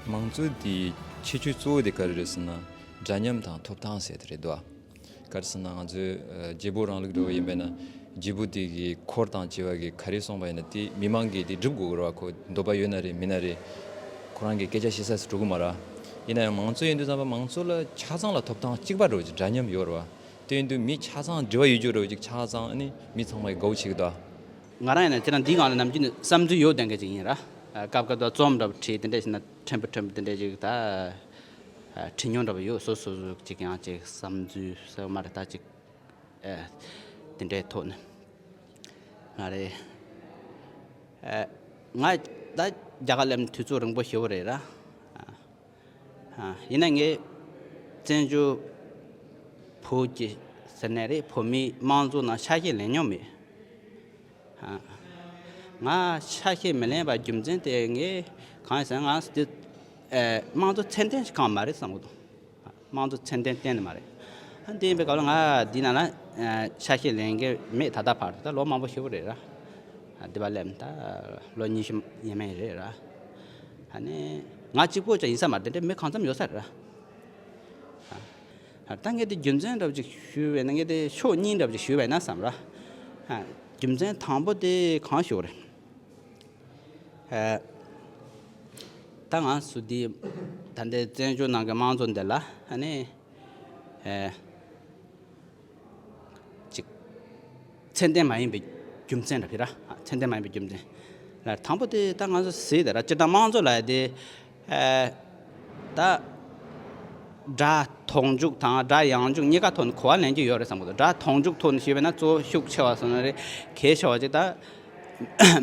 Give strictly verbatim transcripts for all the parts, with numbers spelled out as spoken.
མང་གཙོ་དེའི་ཁྱད་ཆོས་གཙོ་བོ་དེ་ག་རེ་རེད་ཟེར་ན། འདྲ་མཉམ་དང་ཐོབ་ཐང་ཟེར་དེ་རེད་དོ། ག་རེ་ཟེར་ན་ང་ཚོའི་ཨ་བརྗེ་སྤོར་རིང་ལུགས་འདྲ་བོ་ཡིན་པས་ན། བརྗེ་སྤོར་དེ་གི་འཁོར་དང་བཅས་པ་གི་ག་རེ་གསུངས་པ་ཡིན་ན་དེ་མི་མང་གིས་དེ་སྒྲུབ་དགོས་ཀྱི་རེད་བ། ཁོ་འདོད་པ་ཡོད་ན་རེད་མིན་ན་རེད། ཁོ་རང་གི་སྐད་ཆ་བཤད་ས་སུ་འགྲོ་གི་མ་རེད། ཡིན་ན་ཡང་མང་གཙོ་ཡིན་དུས་ཙམ་པ་མང་གཙོ་ལ་ཆ་ཚང་ལ་ཐོབ་ཐང་གཅིག་པ་འདྲ་བོ་ཅིག་འདྲ་མཉམ་ཡོད་རེད་བ། དེ་ཡིན་དུས་མི་ཆ་ཚང་འབྲེལ་བ་ཡོད་རྒྱུ་འདྲ་བོ་ཅིག་ཆ་ཚང་ཨ་ནི་མི་ཚང་མ་གི་དགའ་བོ་བྱེད་ཀྱི་འདུག་ང་རང་ཡིན་ན་ཁྱེད་རང་འདིའི་སྒང་ལ་ནམ་རྒྱུན་ནས་བསམ་ཚུལ་ཡོད་དོན་ག་ཅིག་ཡིན་ར། སྐབས་སྐབས་དུ་རྩོམ་འདྲ་བོ་བྲིས་དེ་འདྲ་ཞིག་ན་ཕྲན་བུ་ཕྲན་བུ་དེ་འདྲ་ཅིག་ད་བྲིས་མྱོང་འདྲ་བོ་ཡོད། སོ་སོ་སོ་ཅིག་ཡང་ཅིག་བསམ་ཚུལ་ཟེར་བ་མ་རེད་ད་ཅིག་དེ་འདྲའི་ཐོག་ནས་ང་རེ་ང་ད་རྒྱ་གར་སླེབས་དུས་ཚོད་རིང་པོ་ཞེ་པོ་རེད་ར། ཡིན་ན་ངས་བཙན་བྱོལ་བོད་ཀྱི་ཟེར་ནས་རེད། བོད་མིའི་དམངས་གཙོ་ནང་ཆ་ཤས་ལེན་མྱོང་མེད། ང་ཆ་ཤས་མི་ལེན་པ་རྒྱུ་མཚན་དེ་ངས་གང་ཡིན་ཟེར་ན་ང་འདི་དམངས་གཙོ་ཚད་ལྡན་ཞིག་གང་མ་རེད་བསམ་གི་འདུག་དམངས་གཙོ་ཚད་ལྡན་གཏན་ནས་མ་རེད། ཨ་འདི་ཡིན་པའི་སྐབས་ལ་ང་འདི་ནང་ལ་ཆ་ཤས་ལེན་གྱི་མེད། ད་ལྟ་བར་དུ་ད་ལོ་མང་པོ་ཞེ་པོ་རེད་ར། འདི་པ་ལས་ད་ལོ་ཉི་ཤུ་ཡས་མས་རེད་ར། ཨ་ནི་ང་གཅིག་པོ་ཅག་ཡིན་ས་མ་རེད། དེ་འདྲའི་མི་གང་འཚམ་ཡོད་ས་རེད་ར། ད་ངས་དེ་རྒྱུ་མཚན་འདྲ་བོ་ཅིག་ཞུས་པས་ན་ངས་དེ་ཕྱོགས་གཉིས་འདྲ་བོ་ཅིག་ཞུས་པས་ན་བསམ་ར། རྒྱུ་མཚན་དང་པོ་དེ་གང་ཞུ་རེད། ད་ང་ཚོ་འདི་ད་ལྟའི་བཙན་བྱོལ་ནང་གི་དམངས་གཙོ་འདི་ལ་ཨ་ནི་ཅིག་ཚད་ལྡན་མ་ཡིན་པའི་རྒྱུ་མཚན་འདྲ་བོ་ར། ཚད་ལྡན་མ་ཡིན་པའི་རྒྱུ་མཚན་ལ་དང་པོ་དེ་ད་ང་ཚོ་ཟེར་ད་ར་སྤྱིར་བཏང་དམངས་གཙོ་ལ་དེ་ད་དགྲ་མཐོང་འཇུག་དང་དགྲ་ཡང་འཇུག་གཉིས་ཀ་ཐོག་ནས་གོ་བ་ལེན་རྒྱུ་ཡོད་རེད་བསམ་གི་འདུག་དགྲ་མཐོང་འཇུག་ཐོག་ནས་ཞུས་པ་ན་གཙོ་བོ་ཤུགས་ཆེ་བ་སོང་ན་རེད། གལ་ཆེ་བ་ཅིག་ད་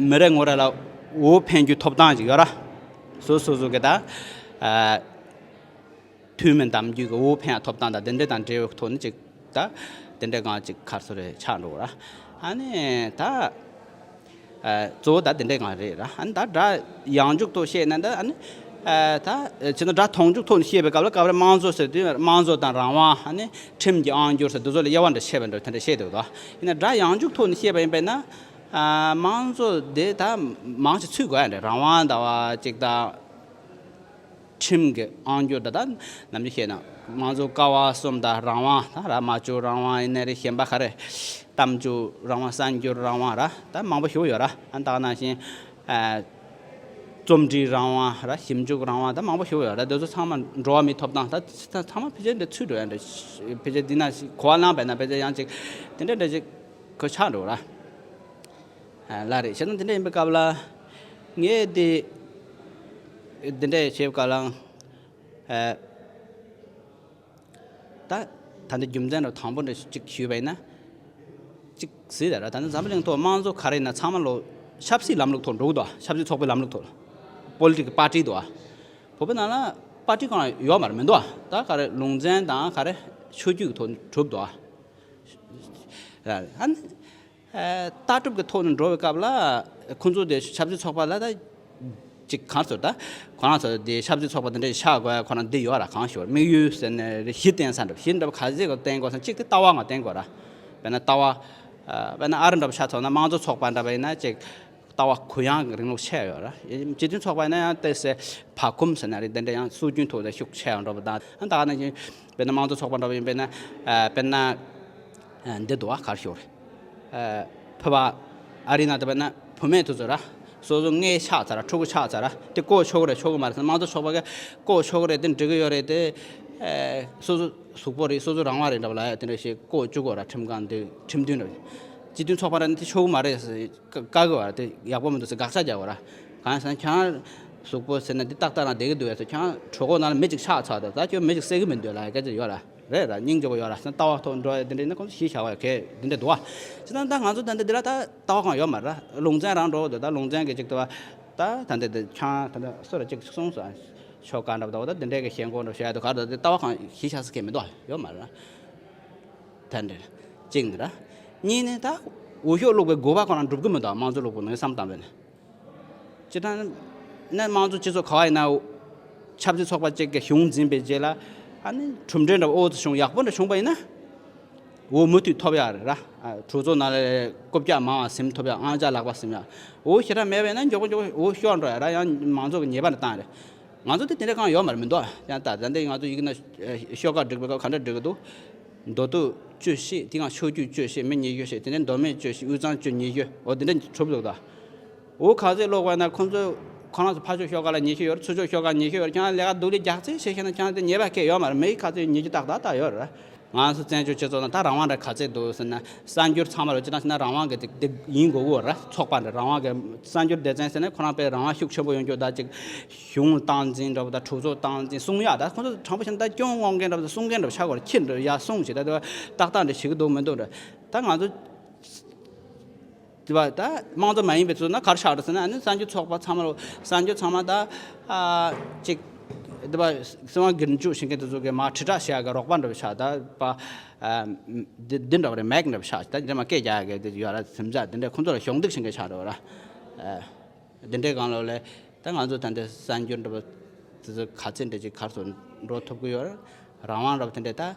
མི་རེ་ངོ་རེ་ལ་འོ་འཕེན་རྒྱུའི་ཐོབ་ཐང་ཅིག་ཡོད་ར། སོ་སོ་སོ་གི་ད། འཐུས་མི་འདེམས་རྒྱུ་གི་འོས་འཕེན་ཡ་ཐོབ་ཐང་དང་དེ་འདྲ་དང་འབྲེལ་བའི་ཐོག་ནས་ཅིག་ད་དེ་འདྲ་གང་ཅིག་ག་རེ་ཟེར་རེད་ཆགས་འགྲོ་ར། ཨ་ནི་ད་གཙོ་བོ་ད་དེ་འདྲ་གང་རེད་ར། ཨ་ནི་ད་དགྲ་ཡང་འཇུག་ཐོག་བཤད་ན་ད་ཨ་ནི་ད་ཕྱི་ནང་དགྲ་མཐོང་འཇུག་ཐོག་ནས་བཤད་པའི་སྐབས་ལ་སྐབས་རེ་དམངས་གཙོ་ཟེར་དུས་དམངས་གཙོ་དང་རང་དབང་ཨ་ནི་ཁྲིམས་ཀྱི་དབང་སྒྱུར་ཟེར་འདི་ཚོ་ལ་དབྱེ་བ་འདྲ་ཕྱེ་བ་འདྲ་དེ་འདྲ་བཤད་འདུག་ད་ཡིན་ན་དགྲ་ཡང་འཇུག་ཐོག་ནས་བཤད་པ་ཡིན་པས་ན་དམངས་གཙོ་དེ་ད་མང་ཆེ་ཚུད་དགོས་ཡ་འདྲ། རང་དབང་ཟླ་བ་གཅིག་དང་། ཁྲིམས་ཀྱི་དབང་སྒྱུར་ད་ལྟ་ནམ་རྒྱུན་བཤད་ན་དམངས་གཙོ་ཀ་བ་གསུམ་དང་རང་དབང་ད་ར། སྨྲ་བརྗོད་རང་དབང་ཡིན་ནའི་རེད། གཞན་པ་ག་རེ་གཏམ་བརྗོད་རང་དབང་གསར་འགྱུར་རང་དབང་ར་ད་མང་པོ་ཞིག་ཡོད་ར། ཨ་ད་ག་ནང་བཞིན་རྩོམ་འབྲིའི་རང་དབང་ར་ཞིབ་འཇུག་རང་དབང་ད་མང་པོ་ཞིག་ཡོད་ར། དེ་ཚོ་ཚང་མ་འགྲོ་བ་མིའི་ཐོབ་ཐང་ད་ད་ཚང་མ་ཕལ་ཆེར་འདི་ཚུད་འགྲོ་ཡ་འདྲ། ཕལ་ཆེར་འདི་ན་གོ་བ་བླངས་པས་ན་ཕལ་ཆེར་ཡང་ཅིག་དེ་འདྲ་འདྲ་ཅིག་གོ་ཆགས་འགྲོ་ར། ལ་རེད་བྱས་ན་དེ་འདྲ་ཡིན་པའི་སྐབས་ལ་ངས་དེ་དེ་འདྲ་བྱེད་སྐབས་ལ་ད་ད་འདི་རྒྱུ་མཚན་ར་དང་པོ་འདྲ་གཅིག་ཞུས་པ་ཡིན་ན་གཅིག་ཟེར་ད་ར། ད་ནི་འཛམ་བུ་གླིང་ཐོག་དམངས་གཙོ་ག་རེ་ཡིན་ན་ཚང་མ་ལོ་ཆབ་སྲིད་ལམ་ལུགས་ཐོག་འགྲོ་གི་འདུག་ཆབ་སྲིད་ཚོགས་པའི་ལམ་ལུགས་ཐོག་པོ་ལི་ཊིག་པར་ཊི་འདུག་བོད་པའི་ནང་ལ་པར་ཊི་གང་ཡོད་མ་རེད་མི་འདུག་ད་ག་རེ་ལུང་ཚན་དང་ག་རེ་ཆོས་བརྒྱུད་ཀྱི་ཐོག་ནས་གྲུབ་འདུག་ཨ་ནི། ལྟ་གྲུབ་ཀྱི་ཐོག་ནས་འགྲོ་བའི་སྐབས་ལ་ཁོང་ཚོ་དེ་ཆབ་སྲིད་ཚོགས་པ་ལ་ད་ཅིག་གང་ཚོད་ད་ཁོ་རང་ཚོ་དེ་ཆབ་སྲིད་ཚོགས་པ་དེ་འདྲ་ཆགས་དགོས་ཁོ་རང་འདི་ཡོད་ར། གང་ཞུ་དམིགས་ཡུལ་ཟེར་ནས་གཞི་བརྟེན་ས་འདྲ་གཞི་འདྲ་བ་ག་ཚད་ཀྱི་བརྟེན་དགོས་ས་གཅིག་དེ་ལྟ་བ་ང་བརྟེན་དགོས་ར། དཔེར་ན་ལྟ་བ་དཔེར་ན་ཨ་རི་འདྲ་བ་ཆ་ཚང་ན་དམངས་གཙོ་ཚོགས་པ་འདྲ་བ་ཡིན་ན་ཅིག་ལྟ་བ་གུ་ཡངས་ཀྱི་རིང་ལུགས་ཆགས་ཡོད་ར། སྤྱི་མཐུན་ཚོགས་པ་ཡིན་ན་ཡང་ཏོག་ཙམ་བག་འཁུམས་ཟེར་ན་རེད། དེ་འདྲ་ཡང་སྲོལ་རྒྱུན་ཐོག་ཏུ་ཤུགས་ཆེ་ཡང་འགྲོ་བ་དང་ཨ་ད་ག་ནང་བཞིན་དཔེར་ན་དམངས་གཙོ་ཚོགས་པ་འདྲ་བ་ཡིན་པས་ན་དཔེར་ན། འདི་འདུག་བ་གར་ཤོར། ཕུ་བ་ཨ་རི་ན་དེ་བས་ན་བུད་མེད་དེ་ཚོ་ར། སོ་སོ་མངལ་ཆགས་ཚར་ར་ཕྲུ་གུ་ཆགས་ཚར་ར་དེ་བཀོག་ཆོག་གི་རེད་ཆོག་གི་མ་རེད་ཟེར་ན་དམངས་གཙོ་ཚོགས་པ་གིས་བཀོག་ཆོག་གི་རེད། དེ་འགྲིག་གི་ཡོད་རེད་དེ། སོ་སོ་གཟུགས་པོ་རེད་སོ་སོ་རང་དབང་རེད་འདྲ་བ་ལ་ཡ་དེ་འདྲ་ཞིག་བཀོག་བཅུག་གོ་ར་ཁྲིམས་ཁང་འདི་ཁྲིམས་མཐུན་འདྲ་བ། སྤྱི་མཐུན་ཚོགས་པ་ར་ནི་དེ་ཆོག་གི་མ་རེད་ཟེར་བཀག་གི་བ་ར་དེ་ཡག་པོ་མི་འདུག་ཟེར་དགག་བྱ་རྒྱག་གོ་ར། གང་ཟེར་ན་ཁྱེད་རང་གཟུགས་པོ་ཟེར་ན་འདི་ཏག་ཏག་རང་བསྡད་ཀྱི་འདུག་ཡ་ཟེར་ཁྱེད་རང་གྲོད་ཁོག་ནང་ལ་མི་ཅིག་ཆགས་ཚར་འདུག་ད་ཁྱོད་མི་ཅིག་བསད་ཀྱི་མི་འདུག་ལ་ཡ་སྐད་ཆ་ཡོད་ར། རེད་ར་སྙིང་རྗེ་པོ་ཡོད་ར་སེམས་ལྟ་བ་ཐོག་འགྲོ་ཡ་དེ་འདྲ་ཡིན་ན་ཁོང་ཚོ་གཞི་བཞག་པ་ཡ་གས་དེ་འདྲ་འདུག་བ། ཅི་ད་ད་ང་ཚོ་ད་འདི་འདི་ལ་ད་ལྟ་བ་གང་ཡོད་མ་རེད་ར། ལུང་ཚན་རང་འགྲོ་འདུག་ད་ལུང་ཚན་གི་ཅིག་ལྟ་བ་ད་ད་འདི་འདི་ཁྱང་ད་ད་སོ་ར་ཅིག་གསུངས་སོ། ཆོ་ག་འདྲ་པོ་ད་འོ་ད་འདི་འདྲའི་གི་ཞེན་ཁོག་འདྲ་བཤད་ཡ་འདུག་ག་རེ་ད་འདི་ལྟ་བ་གང་གཞི་བཞག་ས་གས་མི་འདུག་ཡོད་མ་རེད་ར། ད་འདྲ་གཅིག་འདི་ར། གཉིས་ནི་ད་འོས་ཤོག་བླུགས་པའི་དགོས་པ་ཁོ་རང་འགྲུབ་གི་མི་འདུག་དམངས་གཙོ་བླུགས་པ་ནང་བསམ་བཏང་བས་ན། སྤྱིར་བཏང་ནས་དམངས་གཙོ་སྤྱི་ཚོགས་ག་བ་ཡིན་ན་ཆབ་སྲིད་ཚོགས་པ་གཅིག་གི་གཞུང་འཛིན་པའི་རྗེས་ལ་ཨ་ནི་གྲུབ་འབྲས་འདྲ་པོ་ཨོ་ཙི་བྱུང་ཡག་པོ་འདྲ་བྱུང་པ་ཡིན་ན། འོ་མུ་མཐུད་ཐོབ་ཡག་རེད་ར། ཨ་གྲོས་ཚོགས་ནང་ལ་རྐུབ་བཀྱག་མང་བ་ཟིན་ཐོབ་ཡག་དབང་ཆ་ལག་པ་ཟིན་ཡག་འོ་ཞེ་དྲག་མེད་པས་ན་མགྱོགས་པོ་མགྱོགས་པོ་འོ་ཤོར་འགྲོ་ཡག་ར་ཡང་མང་ཚོགས་ཀྱི་ཉེས་པ་འདྲ་བཏང་རེད། ང་ཚོ་དེ་དེ་འདྲ་གང་ཡོད་མ་རེད། མི་འདུག་ཡང་ད་ད་འདི་ང་ཚོ་ཡིག་ན་ཤོག་ཁག་སྒྲིག་པའི་སྐབས་ག་འདྲ་སྒྲིག་གི་འདུག་མདོ་སྟོད་བཅུ་བཞི། དེ་གང་ཕྱོགས་བསྐྱོད་བཅུ་བཞི། མི་ཉི་ཤུ་བཞི། དེ་ནས་མདོ་སྨད་བཅུ་བཞི། དབུས་གཙང་བཅུ་ཉི་ཤུ། འོ་དེ་འདྲ་གྲུབ་འདུག་ད། འོ་ག་ཚོད་ཀློག་པ་ན་ཁོང་ཚོ་ཁོ་རང་ཚོ་ཕར་ཕྱོགས་ཤོག་ཁག་ལ་ཉི་ཤུ་ཡོད་རེད། ཚུར་ཕྱོགས་ཤོག་ཁག་ཉི་ཤུ་ཡོད་རེད། ཁྱེད་རང་ལས་ཀ་སྡུག་ལས་རྒྱག་རྩིས་བྱེད་ཤེས་ན་ཁྱེད་རང་དེ་ཉེས་པ་གང་ཡོད་མ་རེད། མི་ཡིག་ག་ཚོད་ཉི་ཤུ་ཏག་ཏག་ཏག་ཡོད་རེད། ང་ཚོ་བཙན་བྱོལ་སྤྱི་ཚོགས་ནང་ད་རང་དབང་རེད། ག་ཚོད་འདུག་ཟེར་ན་གསར་འགྱུར་ཚང་མ་ལ་སྤྱིར་བཏང་བྱས་ན་རང་དབང་གི་དེ་དེ་ཡིན་དགོས་ཀྱི་ཡོད་རེད། ཚོགས་པ་འདྲ་རང་དབང་གི་གསར་འགྱུར་སྡེ་ཚན་ཟེར་ན་ཁོ་རང་དཔེ་རང་དབང་ཤུགས་ཆེན་པོ་ཡོང་རྒྱུ་ད་ཅིག་གཞུང་སྟངས་འཛིན་འདྲ་པོ་དང་གྲོས་ཚོགས་སྟངས་འཛིན་གསུང་ཡག་ད་ཁོ་ཚོ་དྲང་པོ་བཤད་ན་ད་སྐྱོན་མངགས་མཁན་འདྲ་པོ་དང་གསུང་མཁན་འདྲ་པོ་ཆགས་ཀྱི་ཡོད་རེད། ཁྱི་འདྲ་ཡར་གསུང་བྱེད་ད་དེ་ཏག་ཏག་འདྲ་བྱེད་ཀྱི་འདུག་མི་འདུག་འདྲ་ད་ང་ཚོ། དེ་བ་ད་དམངས་གཙོ་མ་ཡིན་པའི་ཚོ་ན་ག་རེ་ཆགས་རེད་ཟེར་ན། ཨ་ནི་གསར་འགྱུར་ཚོགས་པ་ཚང་མ་ལོ་གསར་འགྱུར་ཚང་མ་ད་ཨ་ཅིག་དེ་བ་སྲིད་དབང་སྒེར་འཇུག་བྱེད་མཁན་དེ་ཚོ་གི་མར་དྲིལ་བསྒྲགས་བྱེད་ཡག་གི་རོགས་པ་འདྲ་བོ་ཆགས། ད་པ་ཨ་འདི་འདི་འདྲ་བ་རེད། མེག་འདྲ་བོ་ཆགས། ད་འདི་མ་སྐད་རྒྱག་ཡག་གི་དེ་ཡོད་ར། སེམས་ཚེགས་འདི་འདྲ་ཁོང་ཚོ་ལ་གཞོགས་འདེགས་བྱེད་མཁན་ཆགས་འགྲོ་བ་ར། ཨ་འདི་འདྲའི་སྒང་ལོགས་ལ་ད་ང་ཚོ་ད་འདི་གསར་འགྱུར་འདྲ་བོ་དེ་ཚོ་ག་ཚད་འདྲ་ཅིག་གར་སོང་འགྲོ་ཐུབ་ཀྱི་ཡོད་ར། རང་དབང་འདྲ་བོ་དེ་འདྲ་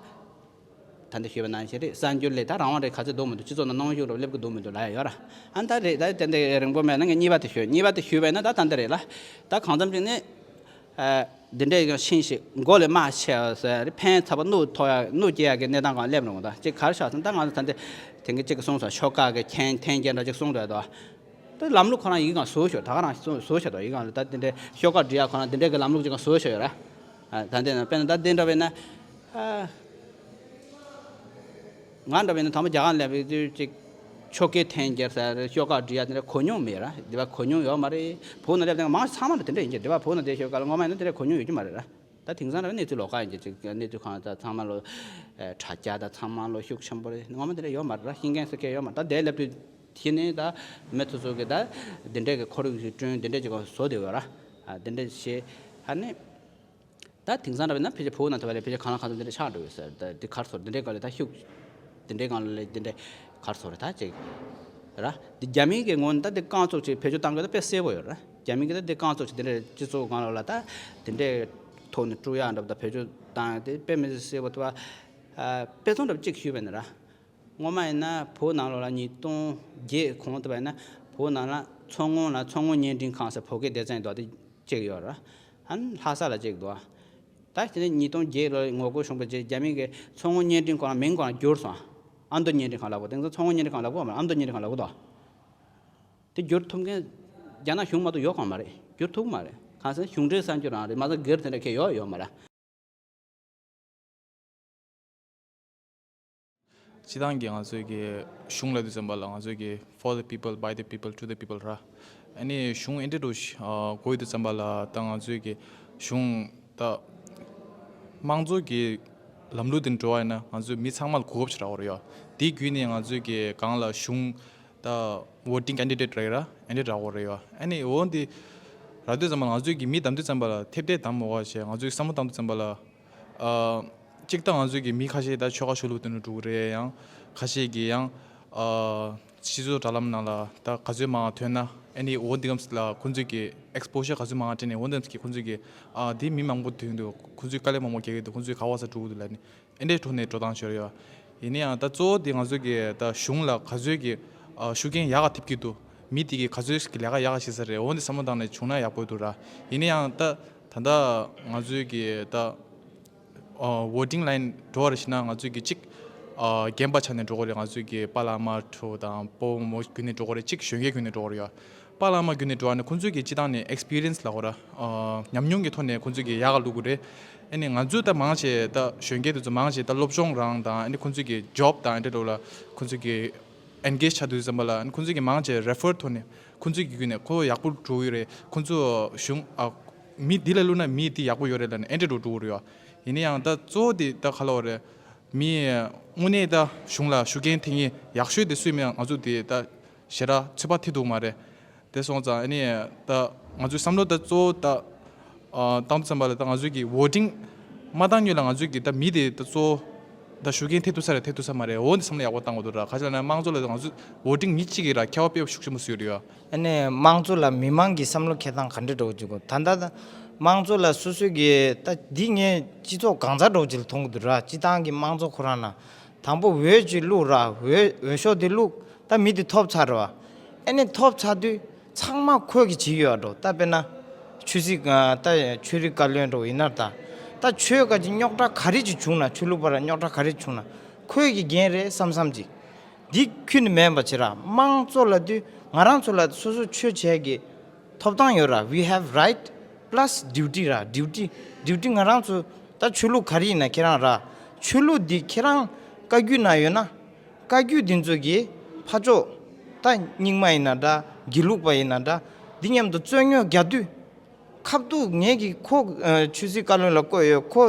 ད། ད་འདི་ཞུས་པ་ནང་བཞིན་རེད། གསར་འགྱུར་ལས་ད་རང་དབང་རེད། ག་ཚོད་འདུག་མི་འདུག་སྤྱི་ཚོགས་ནང་གནོན་ཤུགས་རབ་སླེབས་ཀྱི་འདུག་མི་འདུག་ལབ་ཡ་ཡོད་ར། ཨ་ད་རེད། ད་དེ་འདྲ་རིང་པོ་མེད་ན་ངས་གཉིས་པ་དེ་ཞུས། གཉིས་པ་དེ་ཞུས་པ་ཡིན་ན་ད་ད་འདི་རེད་ལ། ད་གང་འཚམ་ཅིག་ནི་ཨ་འདི་འདྲའི་ཡང་ཤིང་ཞིག་མགོ་ལས་མར་ཆེ་བ་ཟེར་རེད། ཕན་ཚ་པོ་གནོད་ཐོག་ཡ་གནོད་སྐྱེལ་ཡ་གི་གནས་སྟངས་སྒང་སླེབས་འགྲོ་གི་འདུག་ཅིག་ག་རེ་ཆགས་སོང་ད་ང་ཚོ་ད་འདི་དེང་གི་ཅིག་གསུངས་སོང་། ཤོག་ཁག་གི་འཐེན་འཐེན་འཁྱེར་འདྲ་ཅིག་གསུངས་འདུག་ཡ་དོ། ད་ལམ་ལུགས་ཁོ་རང་ཡིག་སྒང་བཟོས་ཤག་ད་ག་རང་བཟོས་བཟོས་ཤག་ད་ཡིག་སྒང་ལ་ད་དེ་འདྲའི་ཤོག་ཁག་སྒྲིག་ཡ་ཁོ་རང་དེ་འདྲའི་གི་ལམ་ལུགས་ཅིག་སྒང་བཟོས་ཤག་ཡོད་ར། ཨ་ད་འདི་ན་དཔེར་ན་ད་འདི་འདྲ་བས་ན། ཨ་ང་འདྲ་བས་ན་དང་པོ་རྒྱ་གར་སླེབས་པའི་དུས་ཅིག་ཆོ་གའི་འཐེན་འཁྱེར་ཟེར་ཤོག་ཁག་སྒྲིག་ཡ་དེ་འདྲ་གོ་མྱོང་མེད་ར། འདི་བ་གོ་མྱོང་ཡོད་མ་རེད། བོད་ནང་སླེབས་དེ་མང་ཚང་མ་ལ་དེ་འདྲ་ཡིན་གྱི། འདི་བ་བོད་ནང་བསྡད་ཤོག་ཁག་ལ་ངོ་མ་ཡིན་ན་དེ་འདྲ་གོ་མྱོང་ཡོད་ཀྱི་མ་རེད་ར། ད་དེང་སང་ར་གནས་ཚུལ་ལོགས་ཀ་ཡིན་གྱི་ཅིག་གནས་ཚུལ་གང་ད་ཚང་མ་ལོ། ཨ་དྲ་རྒྱ་ད་ཚང་མ་ལོ་ཤུགས་ཆེན་པོ་རེད། ངོ་མ་དེ་འདྲ་ཡོད་མ་རེད་ར། ཤེས་མཁན་ཟེར་མཁན་ཡོད་མ་རེད། ད་དེ་སླེབས་དུས། དེ་ནས་ད་མི་སོ་སོ་གི་ད་འདི་འདྲའི་གི་ཁོར་ཡུག་ཅིག་བསྐྲུན། འདི་འདྲའི་ཅིག་བཟོ་བསྡད་ཡོད་ར། ཨ་འདི་འདྲ་བྱས་ཨ་ནི། ད་དེང་སང་འདྲ་བས་ན་ཕལ་ཆེར་བོད་ནང་དུ་བ་ལས་ཕལ་ཆེར་གང་ལ་གང་འཚམ་འདི་འདྲ་ཆགས་འགྲོ་ཡོད་ཟེར། ད་འདི་གར་སོང་འདི་འདྲའི་སྒང་ལ་ད་ཤུགས་འདི་འདྲའི་སྒང་ལ་འདི་འདྲའི་གར་སོང་རེད་ད་ཅིག་ར། འདི་རྒྱ་མིའི་གི་ངོས་ནས་ད་འདི་རྐང་བཙུགས་ཅིག་བེད་སྤྱོད་བཏང་དགོས་ད་དཔེ་གསལ་པོ་ཡོད་ར། རྒྱ་མི་གི་ད་འདི་རྐང་བཙུགས་ཅིག་འདི་འདྲའི་སྤྱི་ཚོགས་སྒང་ལ་ད་འདི་འདྲའི་ཐོག་ནས་དཀྲུག་ཡག་འདྲ་པོ་ད་བེད་སྤྱོད་བཏང་ཡག་དེ་དཔེ་མི་སྲིད་གསལ་པོ་འདུག་བ། ཨ་དཔེ་མཚོན་འདྲ་པོ་ཅིག་ཞུས་པ་ཡིན་ན་ར། སྔོན་མ་ཡིན་ན་བོད་ནང་ལོགས་ལ་ཉིས་སྟོང་བརྒྱད་གོང་དུ་བ་ཡིན་ན་བོད་ནང་ལ་མཚོ་སྔོན་ལ་མཚོ་སྔོན་བརྙན་འཕྲིན་ཁང་ཟེར་བོད་སྐད་སྡེ་ཚན་འདུག་དེ་གཅིག་ཡོད་རེད། ཨ་ནི་ལྷ་ས་ལ་གཅིག་འདུག་ད་དེ་ནས་ཉིས་སྟོང་བརྒྱད་ལོ་ངོ་རྒོལ་བྱུང་བའི་རྗེས་རྒྱ་མི་གིས་མཚོ་སྔོན་བརྙན་འཕྲིན་ཁང་ལ་མིང་ཁོ་རང་བསྒྱུར་སོང་། ཨ་མདོ་བརྙན་འཕྲིན་ཁང་ལབ་དགོས། དེང་སང་མཚོ་སྔོན་བརྙན་འཕྲིན་ཁང་ལབ་དགོས་མ་རེད། ཨ་མདོ་བརྙན་འཕྲིན་ཁང་ལབ་དགོས་འདུག་དེ་བསྒྱུར་ཐུབ་མཁན་རྒྱ་ནག་གཞུང་མ་གཏོགས་ཡོད་གང་མ་རེད། བསྒྱུར་ཐུབ་མ་རེད། གང་ཟེར་ན་གཞུང་འབྲེལ་གསར་འགྱུར་རང་རེད། མ་གཏོགས་སྒེར་དེ་འདྲ་ཁེ་ཡོད་ཡོད་མ་རེད། སྤྱི་བཏང་གི་ང་ཚོའི་གི་གཞུང་ལབ་དུས་ཙམ་པ་ལ་ང་ཚོའི་གི་for the people, by the people, to the people ར། ཨ་ནི་གཞུང་ཨེ་འདྲ་འདྲ་བོ་ཞིག་ཨ་དགོས་ཡོད་དུས་ཙམ་པ་ལ་ད་ང་ཚོའི་གི་གཞུང་ད་དམངས་གཙོ་གི་ལམ་ལུགས་དེ་འགྲོ་བ་ཡིན་ན་ང་ཚོའི་མི་ཚང་མ་ལ་གོ་སྐབས་ཞིག་རག་གི་རེད་ཡ། དེ་བརྒྱུད་ནས་ང་ཚོའི་གི་སྒང་ལ་གཞུང་ད་voting candidate རེད་ར། ཨེ་འདྲ་རག་གི་རེད་ཡ། ཨ་ནི་འོ་འདི་རག་དུས་ཙམ་པ་ལ་ང་ཚོའི་གི་མི་བདམས་དུས་ཙམ་པ་ལ་ཐེབས་ཐེབས་བདམས་མ་དགོས་པ་བྱས། ང་ཚོའི་བསམ་བློ་བཏང་དུས་ཙམ་པ་ལ། ཨ་གཅིག་ད་ང་ཚོའི་གི་མི་ཁ་ཤས་ད་ཆོལ་ཁ་ཕྱོགས་ལྷུང་དུ་འགྲོ་གི་རེད། ཡང་ཁ་ཤས་ཀྱིས་ཡང་ཨ་སྤྱི་ཚོགས་དྲ་ལམ་ནང་ལ་ད་ག་ཚོད་མང་ཐོན་ན་ཨ་ནི་འོ་འདི་གམ་ལ་ཁོང་ཚོའི་གི་exposure ག་ཚོད་མང་སྤྲད་ནས་འོ་འདི་གམ་གི་ཁོང་ཚོའི་གི་ཨ་དེ་མི་མང་པོ་ཐོན་འདུག་ཁོང་ཚོའི་དཀའ་ལས་མང་པོ་རྒྱག་གི་འདུག་ཁོང་ཚོའི་ག་བ་ས་འགྲོ་གི་འདུག་ལབ་ནས་ཨེ་འདྲའི་ཐོག་ནས་འགྲོ་སྟངས་ཤོར་ཡོད། ཡིན་ན་ཡང་ད་གཙོ་བོ་དེ་ང་ཚོའི་གི་ད་གཞུང་ལ་ག་ཚོད་ཀྱི་ཨ་ཤུགས་རྐྱེན་ཡག་ག་ཐེབས་ཀྱི་འདུག་མི་དེ་གི་ག་ཚོད་ཀྱི་ལས་ཀ་ཡག་ག་བྱེད་ས་རེད། འོ་འདི་བསམ་བློ་བཏང་ནས་བྱུང་ན་ཡག་པོ་འདུག་ར། ཡིན་ན་ཡང་ད་ད་ལྟ་ང་ཚོའི་གི་ད་ཨ་voting line འགྲོ་བ་རེད་ཤི་ན་ང་ཚོའི་གི་གཅིག་ཨ་རྒན་པ་ཆགས་ནས་འགྲོ་གི་རེད། ང་ཚོའི་གི་པཱ་ལགས་མ་ཁྲོ་དང་སྤོ་བོ་མོ་བརྒྱུད་ནས་འགྲོ་གི་རེད། གཅིག་གཞོན་སྐྱེས་བརྒྱུད་ནས་འགྲོ་གི་རེད་ཡ། པཱ་ལགས་མ་བརྒྱུད་ནས་འགྲོ་བ་ནི་ཁོང་ཚོའི་གི་སྤྱི་བཏང་ནས་experience ལབ་དགོས་ར། ཨ་ཉམས་མྱོང་གི་ཐོག་ནས་ཁོང་ཚོའི་གི་ཡག་ག་བླུག་གི་རེད། ཨ་ནི་ང་ཚོས་ད་མང་ཆེ་ད་གཞོན་སྐྱེས་དེ་ཚོ་མང་ཆེ་ད་སློབ་སྦྱོང་རང་དང་ཨ་ནི་ཁོང་ཚོའི་གི་job དང་ཨ་འདྲ་ལོ་ལ་ཁོང་ཚོའི་གི་engage ཆགས་དུས་ཙམ་པ་ལ་ཨ་ནི་ཁོང་ཚོའི་གི་མང་ཆེ་refer ཐོག་ནས་ཁོང་ཚོའི་གི་བརྒྱུད་ནས་ཁོ་ཡག་པོ་འགྲོ་གི་རེད། ཁོང་ཚོ་གཞུང་ཨ་མི་འདི་ལ་བླུགས་ན་མི་འདི་ཡག་པོ་ཡོད་རེད་ལབ་ནས་ཨ་འདྲ་འགྲོ་འགྲོ་གི་རེད་ཡ། ཡིན་ན་ཡང་ད་གཙོ་བོ་དེ་ད་ག་ལ་བ་རེད། མི་དངོས་གནས་ད་གཞུང་ལ་ཤུགས་རྐྱེན་ཐེབས་མཁན་ཡག་ཤོས་དེ་སུས་མིན་ང་ཚོ་དེ་ད་ཞེ་དྲག་ཚོད་དཔག་ཐེབས་འདུག་མ་རེད། དེ་སོང་ཙང་ཨ་ནི་ད་ང་ཚོའི་བསམ་བློ་ད་གཙོ་བོ་ད་ཨ་བཏང་དུས་ཙམ་པ་ལ་ད་ང་ཚོའི་གི་voting མ་བཏང་སྔོན་ལ་ང་ཚོའི་གི་ད་མི་དེ་ད་གཙོ་བོ་ད་ཤུགས་རྐྱེན་ཐེབས་ཐུབ་ས་རེད་ཐེབས་ཐུབ་ས་མ་རེད། འོ་འདི་བསམ་བློ་ཡག་པོ་བཏང་དགོས་འདུག་ར། ག་ཅི་ལབ་ན་དམངས་གཙོ་ལ་ད་ང་ཚོ་voting མི་གཅིག་གིས་ར་ཁྱབ་པ་དཔེ་ཤུགས་ཆེན་པོ་བཟོས་ཡོད་རེད་ཡ། ཨ་ནི་དམངས་གཙོ་ལ་མི་མང་གི་བསམ་བློ་འཁྱེར་སྟངས་ག་འདྲ་འདྲ་བོ་ཅིག་གོ་ད་ལྟ་ད་དམངས་གཙོ་ལ་སོ་སོའི་གི་ད་འདི་ངས་སྤྱི་ཚོགས་གང་ཚ་འདྲ་བོ་ཅིག་ལ་མཐོང་གི་འདུག་ར། སྤྱི་བཏང་གི་དམངས་གཙོ་ཁོ་རང་ན་དང་པོ་འོས་ཅིག་བླུགས་ར། འོས་འོས་ཤོག་དེ་བླུགས། ད་མི་དེ་ཐོབ་ཚར་ར་བ། ཨ་ནི་ཐོབ་ཚར་དུས་ཚང་མ་ཁོས་གི་བྱེད་ཡོད་འགྲོ། ད་དཔེར་ན་ཆོས་ ཆོས་སྲིད་ཨ་ད་ཆོས་རིག་བཀའ་བློན་འདྲ་བོ་ཡིན་ན་ད། ད་ཆོས་ཀ་ཅིག་རྙོག་དྲ་ག་རེ་ཅིག་བྱུང་ན། ཆོས་ལུགས་བར་རྙོག་དྲ་ག་རེ་བྱུང་ན་ཁོས་ཀྱི་འགན་རེད་བསམ་བསམ་ཅིག་འདི་ཁྱོན་ནས་མེད་པ་བྱེད་ར། དམངས་གཙོ་ལབ་དུས་ང་རང་ཚོ་ལ་སོ་སོ་ཆོས་བྱེད་ཀྱི་ཐོབ་ཐང་ཡོད་ར། We have right plus duty ར། ཌིའུ་ཊི། ཌིའུ་ཊི་ང་རང་ཚོ་ད་ཆོས་ལུགས་ག་རེ་ཡིན་ན་ཁྱེད་རང་ར། ཆོས་ལུགས་འདི་ཁྱེད་རང་བཀའ་བརྒྱུད་ན་ཡོད་ན། བཀའ་བརྒྱུད་འདི་ཚོ་གི་ཕ་ཕྱོགས་ད་རྙིང་མ་ཡིན་ན་འདྲ། དགེ་ལུགས་པ་ཡིན་ན་འདྲ། འདི་མཉམ་དུ་རྩོད་རྙོག་རྒྱག་དུས། ཁ་ཐུག་ངེད་ཀྱིས་ཁོ་ཨ་ཆོས་སྲིད་བཀའ་བློན་ལ་བསྐོས་ཡོད། ཁོ་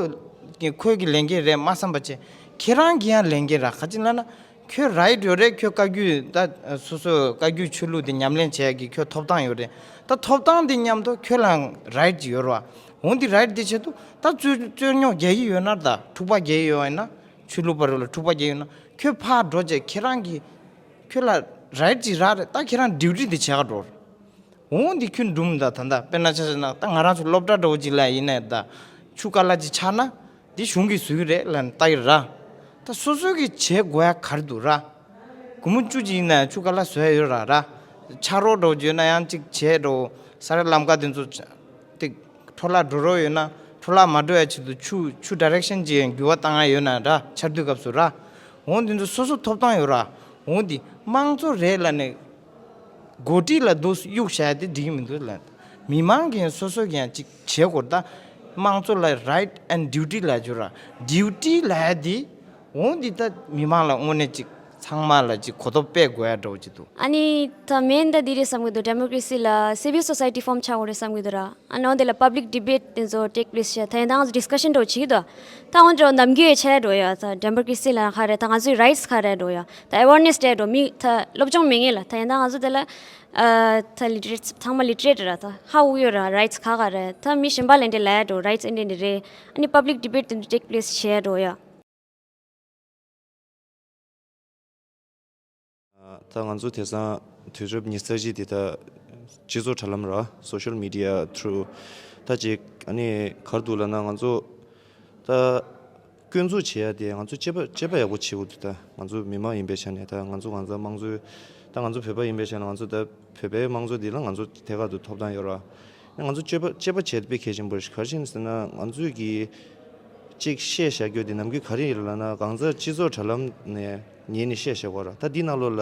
ཁོའི་གི་ལས་འགན་རེད་མ་བསམ་པ་བྱས། ཁྱེད་རང་གི་ཡང་ལས་འགན་ར། ག་ཅི་ལབ་ན་ཁྱོད་རའིཊ་ཡོད་རེད། ཁྱོད་བཀའ་བརྒྱུད་ད་སོ་སོའི་བཀའ་བརྒྱུད་ཆོས་ལུགས་དེ་ཉམས་ལེན་བྱེད་ཡག་གི་ཁྱོད་ཐོབ་ཐང་ཡོད་རེད། ད་ཐོབ་ཐང་དེ་མཉམ་དུ་ཁྱོད་ལའང་རའིཊ་ཅིག་ཡོད་རེད་བ། འོ་འདི་རའིཊ་དེ་ཆེད་དུ་ད་རྩོད་རྩོད་རྙོག་རྒྱག་གི་ཡོད་ན། ད་འཁྲུག་པ་རྒྱག་གི་ཡོད་ན། ཆོས་ལུགས་བར་ལ་འཁྲུག་པ་རྒྱག་ཡོད་ན་ཁྱོད་ཕར་འགྲོ་བྱས་ཁྱེད་རང་གི་ཁྱོད་ལ་རའིཊ་ཅིག་རག་རེད། ད་ཁྱེད་རང་ཌིའུ་ཊི་དེ་བྱེད་ག་འགྲོ་རེད། འོང་འདི་ཁྱོད་འགྲུམ་ད་ད་ད་དཔེར་ན་ཆ་བཞག་ན་ད་ང་རང་ཚོ་སློབ་གྲྭ་འདྲ་བོ་ཅིག་ལ་ཡིན་ནའི་ད་ཆུ་ཀ་ལ་ཅིག་ཆག་ན་འདི་གཞུང་གིས་བཟོ་གི་རེད་ལབ་ནས་ལྟ་གི་ར། ད་སོ་སོ་གིས་བྱེད་དགོས་ཡ་ག་རེ་འདུག་ར། སྒོར་མོ་བཅུ་ཅིག་ཡིན་ན་ཆུ་ཀ་ལ་བཟོ་ཡ་ཡོད་ར་ར། ཆག་རོགས་འདྲ་བོ་ཅིག་ཡོད་ན་ཡང་ཅིག་བྱས་འགྲོ། ས་ར་ལམ་ཀ་དེ་ཚོ་ཅིག་འཕྲོ་བརླག་འགྲོ་རོགས་ཡོད་ན་འཕྲོ་བརླག་མ་འགྲོ་ཡ་ཆེད་དུ་ཆུ་ཆུ་ཌའི་རེག་ཤན་ཅིག་འགྱུར་བ་བཏང་ཡ་ཡོད་ན་ར། ཆར་དུས་སྐབས་སུ་ར། འོང་དེ་ཚོ་སོ་སོ་ཐོབ་ཐང་ཡོད་ར། འོང་དེ་དམངས་གཙོ་རེད་ལབ་ནས། འགོ་ཁྲིད་ལ་འདུག་གཡུག་བཞག་ཡ་དེ་འགྲིག་གི་མི་འདུག་ལབ། མི་མང་གིས་ཡང་སོ་སོ་གིས་ཡང་ཅིག་བྱེད་དགོས། ད་དམངས་གཙོ་ལ་རའིཊ་ཨེན་ཌིའུ་ཊི་ལབ་རྒྱུ་ར། ཌིའུ་ཊི་ལབ་ཡ་དེ་འོང་འདི་ད་མི་མང་ལ་དངོས་གནས་ཅིག་ཚང་མ་ལ་ཅིག་གོ་རྟོགས་སྤེལ་དགོས་ཡ་འདྲ་བོ་ཅིག་འདུག་ཨ་ནི་ད་མེན་ད་འདི་རེད་བསམ་གི་འདུག་ཌེ་མོ་ཀ་རེ་སི་ལ་སི་ཝིལ་སོ་སའི་ཊི་ཕོམ་ཆགས་དགོས་རེད་བསམ་གི་འདུག་ར། ཨ་ནི་འོ་དེ་ལ་པབ་ལིག་ཌི་བེཊ་དེ་ཚོ་ཊེག་པི་ལེ་སི་བྱས། ད་ཡིན་ད་ང་ཚོ་ཌི་སི་ཀ་ཤན་འདྲ་བོ་བྱེད་ཀྱི་འདུག་ད་འོ་འདྲ་བོ་ནམ་རྒྱུན་ཡོད་བྱས་འགྲོ་ཡ། ད་ཌེ་མོ་ཀ་རེ་སི་ལ་ག་རེ། ད་ང་ཚོའི་རའིཊ་སི་ག་རེ་འགྲོ་ཡ། ད་ཨེ་ཝེར་ནེ་སི་སྤྲད་འགྲོ། མི་ད་སློབ་སྦྱོང་མེད་མཁན་ལ། ད་ཡིན་ད་ང་ཚོ་དེ་ལ་ཨ་ད་ལི་ཊི་རེཊ་ཚང་མ་ལི་ཊི་རེཊ་ར། ད་ཧ་གོ་ཡོད་ར། རའིཊ་སི་ག་ག་རེ། ད་མི་གཞན་པ་ལ་འདྲ་ལབ་ཡ་འགྲོ། རའིཊ་སི་འདི་འདྲ་འདི་རེད། ཨ་ནི་པབ་ལིག་ཌི་བེཊ་དེ་འདྲ་ཊེག་པི་ལེ་སི་བྱས་འགྲོ་ཡ། ད་ང་ཚོ་དེང་སང་དུས་རབས་ཉི་ཤུ་རྩ་གཅིག་འདི་ད་སྤྱི་ཚོགས་དྲ་ལམ་ར། སོ་ཤལ་མི་ཌི་ཡ་ཐུ་རུ། ད་ཅིག་ཨ་ནི་ག་རེ་འདུག་ལབ་ན་ང་ཚོ་ད་སྐྱོན་འཛུགས་བྱེད་ཡ་དེ་ང་ཚོ་དཔྱད་པ་དཔྱད་པ་ཡག་པོ་བྱེད་དགོས་འདུག་ད་ང་ཚོ་མི་མང་ཡིན་པའི་ཆ་ནས། ད་ང་ཚོ་གང་ཟག་དམངས་གཙོའི། ད་ང་ཚོ་བོད་པ་ཡིན་པའི་ཆ་ནས་ང་ཚོ་ད་བོད་པའི་དམངས་གཙོ་འདི་ལ་ང་ཚོ་ཐད་ཀར་དུ་ཐོབ་ཐང་ཡོད་ར། ང་ཚོ་དཔྱད་པ་དཔྱད་པ་བྱེད་དཔེ་གལ་ཆེན་པོ་རེད། ག་རེ་བྱས་ནས་ཟེར་ན་ང་ཚོས་ཀྱི་གཅིག་བཤད་བཞག་རྒྱུ་དེ་ནམ་རྒྱུན་ག་རེ་ཡིན་ལབ་ན། གང་ཟག་སྤྱི་ཚོགས་དྲ་ལམ་ནས་ཉན་ནས་བཤད་བཞག་པ་ར། ད་འདི་ནང་ལོགས་ལ་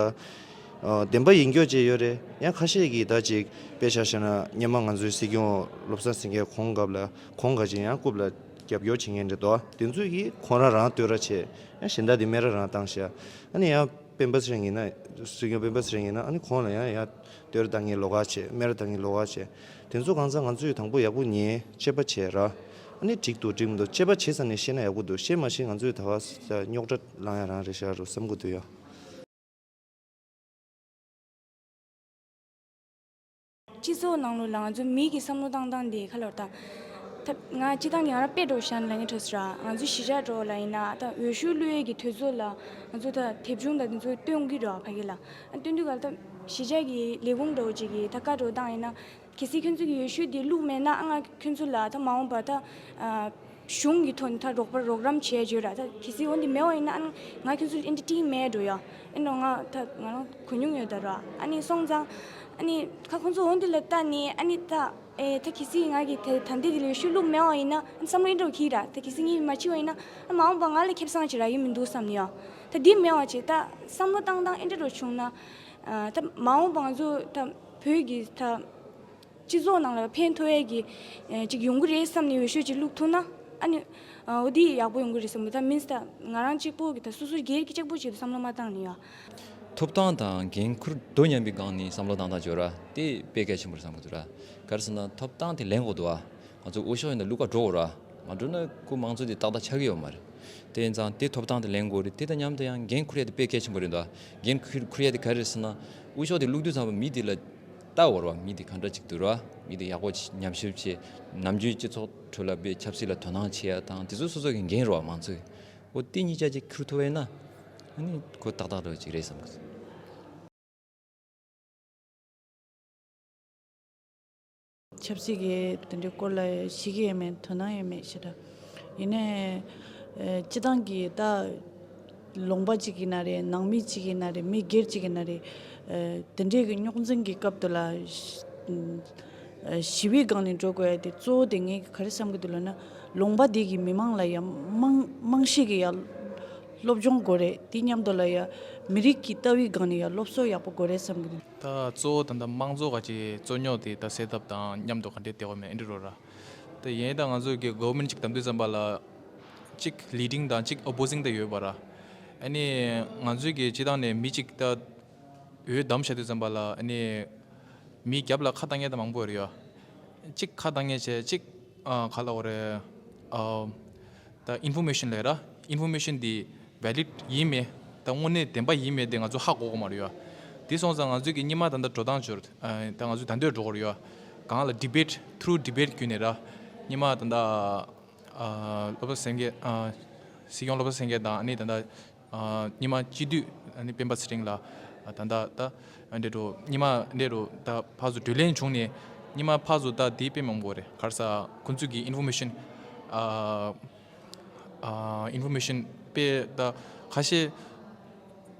ཨ་བདེན་པ་ཡིན་སྐྱོ་བྱས་ཡོད་རེད། ཡང་ཁ་ཤས་ཀྱིས་ད་ཅིག་དཔེ་ཆ་བཞག་ན་སྔོན་མ་ང་ཚོའི་སྲིད་སྐྱོང་བློ་བཟང་སེང་གེ་ཁོང་སྐབས་ལ་ཁོང་ག་ཅིག་ཡང་རྐུབ་ལ་རྒྱབ་སྐྱོར་བྱེད་མཁན་རེད་དོ། དེ་ཚོས་ཀྱིས་ཁོང་རང་རང་བསྟོད་ར་བྱས། ཡང་གཞན་དག་དེ་སྨད་ར་རང་བཏང་ཤག་ཨ་ནི་ཡང་སྤེན་པ་ཚེ་རིང་ཡིན་ན། སྲིད་སྐྱོང་སྤེན་པ་ཚེ་རིང་ཡིན་ན་ཨ་ནི་ཁོང་ལ་ཡང་ཡང་བསྟོད་ར་བཏང་མཁན་ལོགས་ཀ་བྱས། སྨད་ར་བཏང་མཁན་ལོགས་ཀ་བྱས། དེ་ཚོ་གང་ཟག་ང་ཚོས་དང་པོ་ཡག་པོ་ཉན། དཔྱད་པ་བྱས་ར། ཨ་ནི་འགྲིག་འདུག་འགྲིག་མི་འདུག་དཔྱད་པ་བྱས་ཙང་ནས་བཤད་ན་ཡག་པོ་འདུག་བཤད་མ་ཤེས་ང་ཚོས་ད་ག་ས་རྙོག་དྲ་ལངས་ཡ་རང་རེད་ཤག་རུ་བསམ་གི་འདུག་ཡ། སྤྱི་ཚོགས་ནང་ལོགས་ལ་ང་ཚོ་མི་གི་བསམ་བློ་བཏང་སྟངས་དེ་ག་ལབ་དང་། ད་ང་སྤྱི་བཏང་གི་ང་རང་དཔེ་འདྲ་བོ་བཞག་ན་ལབ་ངེས་འཕྲོད་སོང་ར། ང་ཚོ་གཞིས་ཆགས་འདྲ་བོ་ལ་ཡིན་ན་ད་འོས་ཤོག་བླུག་ཡས་ཀྱི་དུས་ཚོད་ལ་ང་ཚོ་ད་དེབ་ཆུང་དང་དེ་ཚོ་སྟོན་གྱི་རེད་བ། ཕ་གི་ལ་ཨ་སྟོན་དུས་ག་ལ་ད་གཞིས་ཆགས་ཀྱི་ལས་ཁུངས་འདྲ་བོ་ཅིག་གིས་ད་བཀའ་འདྲ་བོ་བཏང་ཡིན་ན། གལ་སྲིད་ཁྱོད་ཚོ་གི་འོས་ཤོག་དེ་བླུགས་མེད་ན་ཨ་ང་ཁྱོད་ཚོ་ལ་ད་མ་འོངས་པ་ད་ཨ་གཞུང་གི་ཐོག་ནས་ད་རོགས་པ་རོགས་རམ་བྱས་བརྗོད་ར། ད་གལ་སྲིད་འོ་འདི་མེད་པ་ཡིན་ན་ཨ་ང་ཁྱོད་ཚོ་ཨེན་ཊར་ཊེན་མེད་འགྲོ་ཡ། ཨེ་འགྲོ་ང་ད་ང་རང་གོ་མྱོང་ཡོད་ད་ར། ཨ་ནི་སོང་ཙང་ཨ་ནི་ཁ་ཁོང་ཚོ་འོ་འདི་ལ་ལྟ་ནས་ཨ་ནི་ད་ཨེ་ད་གལ་སྲིད་ང་གི་ད་ད་འདི་གི་འོས་ཤོག་བླུགས་མེད་པ་ཡིན་ན་ཨ་ནི་བསམ་བློ་ཨེ་འགྲོ་གི་ར། ད་གལ་སྲིད་ངས་མ་བྱས་པ་ཡིན་ན་ཨ་མ་འོངས་པ་ང་ལ་ཁེ་བཟང་ཅིག་རག་གི་མི་འདུག་བསམ་ནས་ཡ། ད་འདི་མེད་པ་བྱས་ད་བསམ་བློ་བཏང་སྟངས་ཨེ་འདྲ་འགྲོ་བྱུང་ན་ཨ་ད་མ་འོངས་པ་ང་ཚོ་ད་བོད་ཀྱི་ད། སྤྱི་ཚོགས་ནང་ལ་ཕན་ཐོགས་ཡས་ཀྱི་ཨེ་ཅིག་ཡོང་གི་རེད་བསམ་ནས་འོས་ཤོག་ཅིག་བླུགས་ཐུབ་ན་ཨ་ནི་ཨ་འོ་འདི་ཡག་པོ་ཡོང་གི་རེད་བསམ་གི། ད་མིན་ད་ང་རང་གཅིག་པོ་གི་ད་སོ་སོ་སྒེར་གྱི་གཅིག་པོ་ཅིག་ཏུ་བསམ་བློ་མ་བཏང་ནས་ཡ། ཐོབ་ཐང་དང་འགན་ཁུར་དོ་མཉམ་པའི་སྒང་ནས་བསམ་བློ་བཏང་སྟངས་བརྗོད་ར་དེ་དཔེ་གལ་ཆེན་པོ་རེད་བསམ་གི་འདུག་ར། ག་རེ་ཟེར་ན་ཐོབ་ཐང་དེ་ལེན་དགོས་འདུག་ཨ། ང་ཚོ་འོས་ཤོག་ཡིན་ན་བླུག་ག་འགྲོ་དགོས་ར། མ་འགྲོ་ན་ཁོ་དམངས་གཙོ་དེ་ཏག་ཏག་ཆགས་ཀྱི་ཡོད་མ་རེད། དེ་ཡིན་ཙང་དེ་ཐོབ་ཐང་དེ་ལེན་དགོས་རེད། དེ་དང་མཉམ་དུ་ཡང་འགན་འཁུར་ཡ་དེ་དཔེ་གལ་ཆེན་པོ་རེད་འདུག་འགན་འཁུར་འཁུར་ཡ་དེ་ག་རེ་རེད་ཟེར་ན། འོས་ཤོག་དེ་བླུག་དུས་ཙམ་པ་མི་དེ་ལ་ལྟ་དགོས་རེད་བ། མི་དེ་ག་འདྲ་ཅིག་འདུག་ར། མི་དེ་ཡག་པོ་ཅིག་ཉམས་ཞིབ་བྱེད། ནམ་རྒྱུན་སྤྱི་ཚོགས་ཁྲོད་ལ་དཔེ་ཆབ་སྲིད་ལ་དོ་སྣང་བྱེད་ཡ་དང་དེ་ཚོ་སོ་སོ་གི་འགན་རེད་བ། མང་ཚོགས་ཀྱི་འོ་དེ་གཉིས་ཆ་ཅིག་འཁུར་ཐུབ་པ་ཡིན་ན་ཨ་ནི་ཁོ་ཏག་ཏག་འདྲ་ཅིག་རེད་བསམ་གི། ཆབ་སྲིད་ཀྱི་དེ་འདྲའི་སྐོར་ལ་ཤེས་ཀྱི་ཡོད་མེད་དོ་སྣང་ཡོད་མེད་ཞེ་དྲག་ཡིན་ནའི་ཨ་སྤྱི་བཏང་གི་ད་ལུང་པ་གཅིག་ཡིན་ན་རེད། ནང་མི་གཅིག་ཡིན་ན་རེད། མི་སྒེར་གཅིག་ཡིན་ན་རེད། ཨ་དེ་འདྲའི་གི་རྙོག་འཛིང་གི་སྐབས་དེ་ལ་ཤ་ ཞི་བའི་སྒང་ནས་འགྲོ་དགོས་ཡ་དེ་གཙོ་བོ་དེ་ངས་ག་རེ་བསམ་གྱི་འདུག་ལབ་ན། ལུང་པ་འདི་གི་མི་མང་ལ་ཡ་རྨང་རྨང་གཞི་གི་ཡ་སློབ་སྦྱོང་དགོས་རེད། དེ་མཉམ་དུ་ལ་ཡ་མི་རིགས་ཀྱི་ལྟ་བའི་སྒང་ནས་ཡ་སློབ་གསོ་ཡག་པོ་དགོས་རེད་བསམ་གྱི་འདུག་ད་གཙོ་བོ་ད་ལྟ་དམངས་གཙོ་ག་ཅིག་རྩོད་རྙོག་དེ་ད་སེལ་ཐབས་དང་མཉམ་དུ་ག་འདྲས་བསྡད་དགོས་མེད་ཨེ་འདྲ་རོ་ར། ད་ཡིན་ད་ང་ཚོ་གི་གོ་ཝར་མེན་ཊི་ཅིག་བདམས་དུས་ཙམ་པ་ལ་གཅིག་ལི་ཌིང་དང་གཅིག་ཨོ་པོ་ཟིང་ད་ཡོད་པ་ར། ཨ་ནི་ང་ཚོའི་གི་སྤྱི་བཏང་ནས་མི་གཅིག་ད་འོས་བདམས་བྱ་དུས་ཙམ་པ་ལ་ཨ་ནི་མི་རྒྱབ་ལ་ཁ་བཏང་མཁན་ད་མང་པོ་ཡོད་རེད་ཡ། གཅིག་ཁ་བཏང་མཁན་བྱས་གཅིག་ཨ་ག་ལབ་དགོས་རེད། ཨ་ད་ཨིན་ཕོར་མེ་ཤན་ལབ་ར། ཨིན་ཕོར་མེ་ཤན་འདི་ཝེ་ལིཌ་ཡིན་མེད་ད་དངོས་གནས་བདེན་པ་ཡིན་མེད་དེ་ང་ཚོ་ཧ་གོ་གི་མ་རེད་ཡ། དེ་སོང་ཙང་ང་ཚོའི་གི་སྔོན་མ་ད་ལྟ་འགྲོ་སྟངས་བྱོས་ད་ང་ཚོ་ད་འདོད་འགྲོ་དགོས་རེད་ཡ། གང་ལ་ཌི་བེཊ་ཐུ་རུ་ཌི་བེཊ་བརྒྱུད་ནས་ར། སྔོན་མ་ད་ལྟ་ཨ་སློབ་གྲྭ་སེང་གེ་ཨ་སྲིད་སྐྱོང་སློབ་གྲྭ་སེང་གེ་དང་ཨ་ནི་ད་ལྟ་ཨ་སྔོན་མ་སྤྱི་འཐུས་ཨ་ནི་སྤེན་པ་ཚེ་རིང་ལགས་ད་ལྟ་ད་ཨ་འདྲ་འགྲོ་སྔོན་མ་འདྲ་འགྲོ་ད་ཕར་ཚུར་བགྲོ་གླེང་བྱུང་ནས་སྔོན་མ་ཕར་ཚུར་ད་དེ་དཔེ་མང་པོ་རེད། ག་རེ་ཟེར་ཁོང་ཚོས་ཀྱི་ཨིན་ཕོར་མེ་ཤན་ཨ་ཨ་ཨིན་ཕོར་མེ་ཤན་དཔེ་ད་ཁ་ཤས་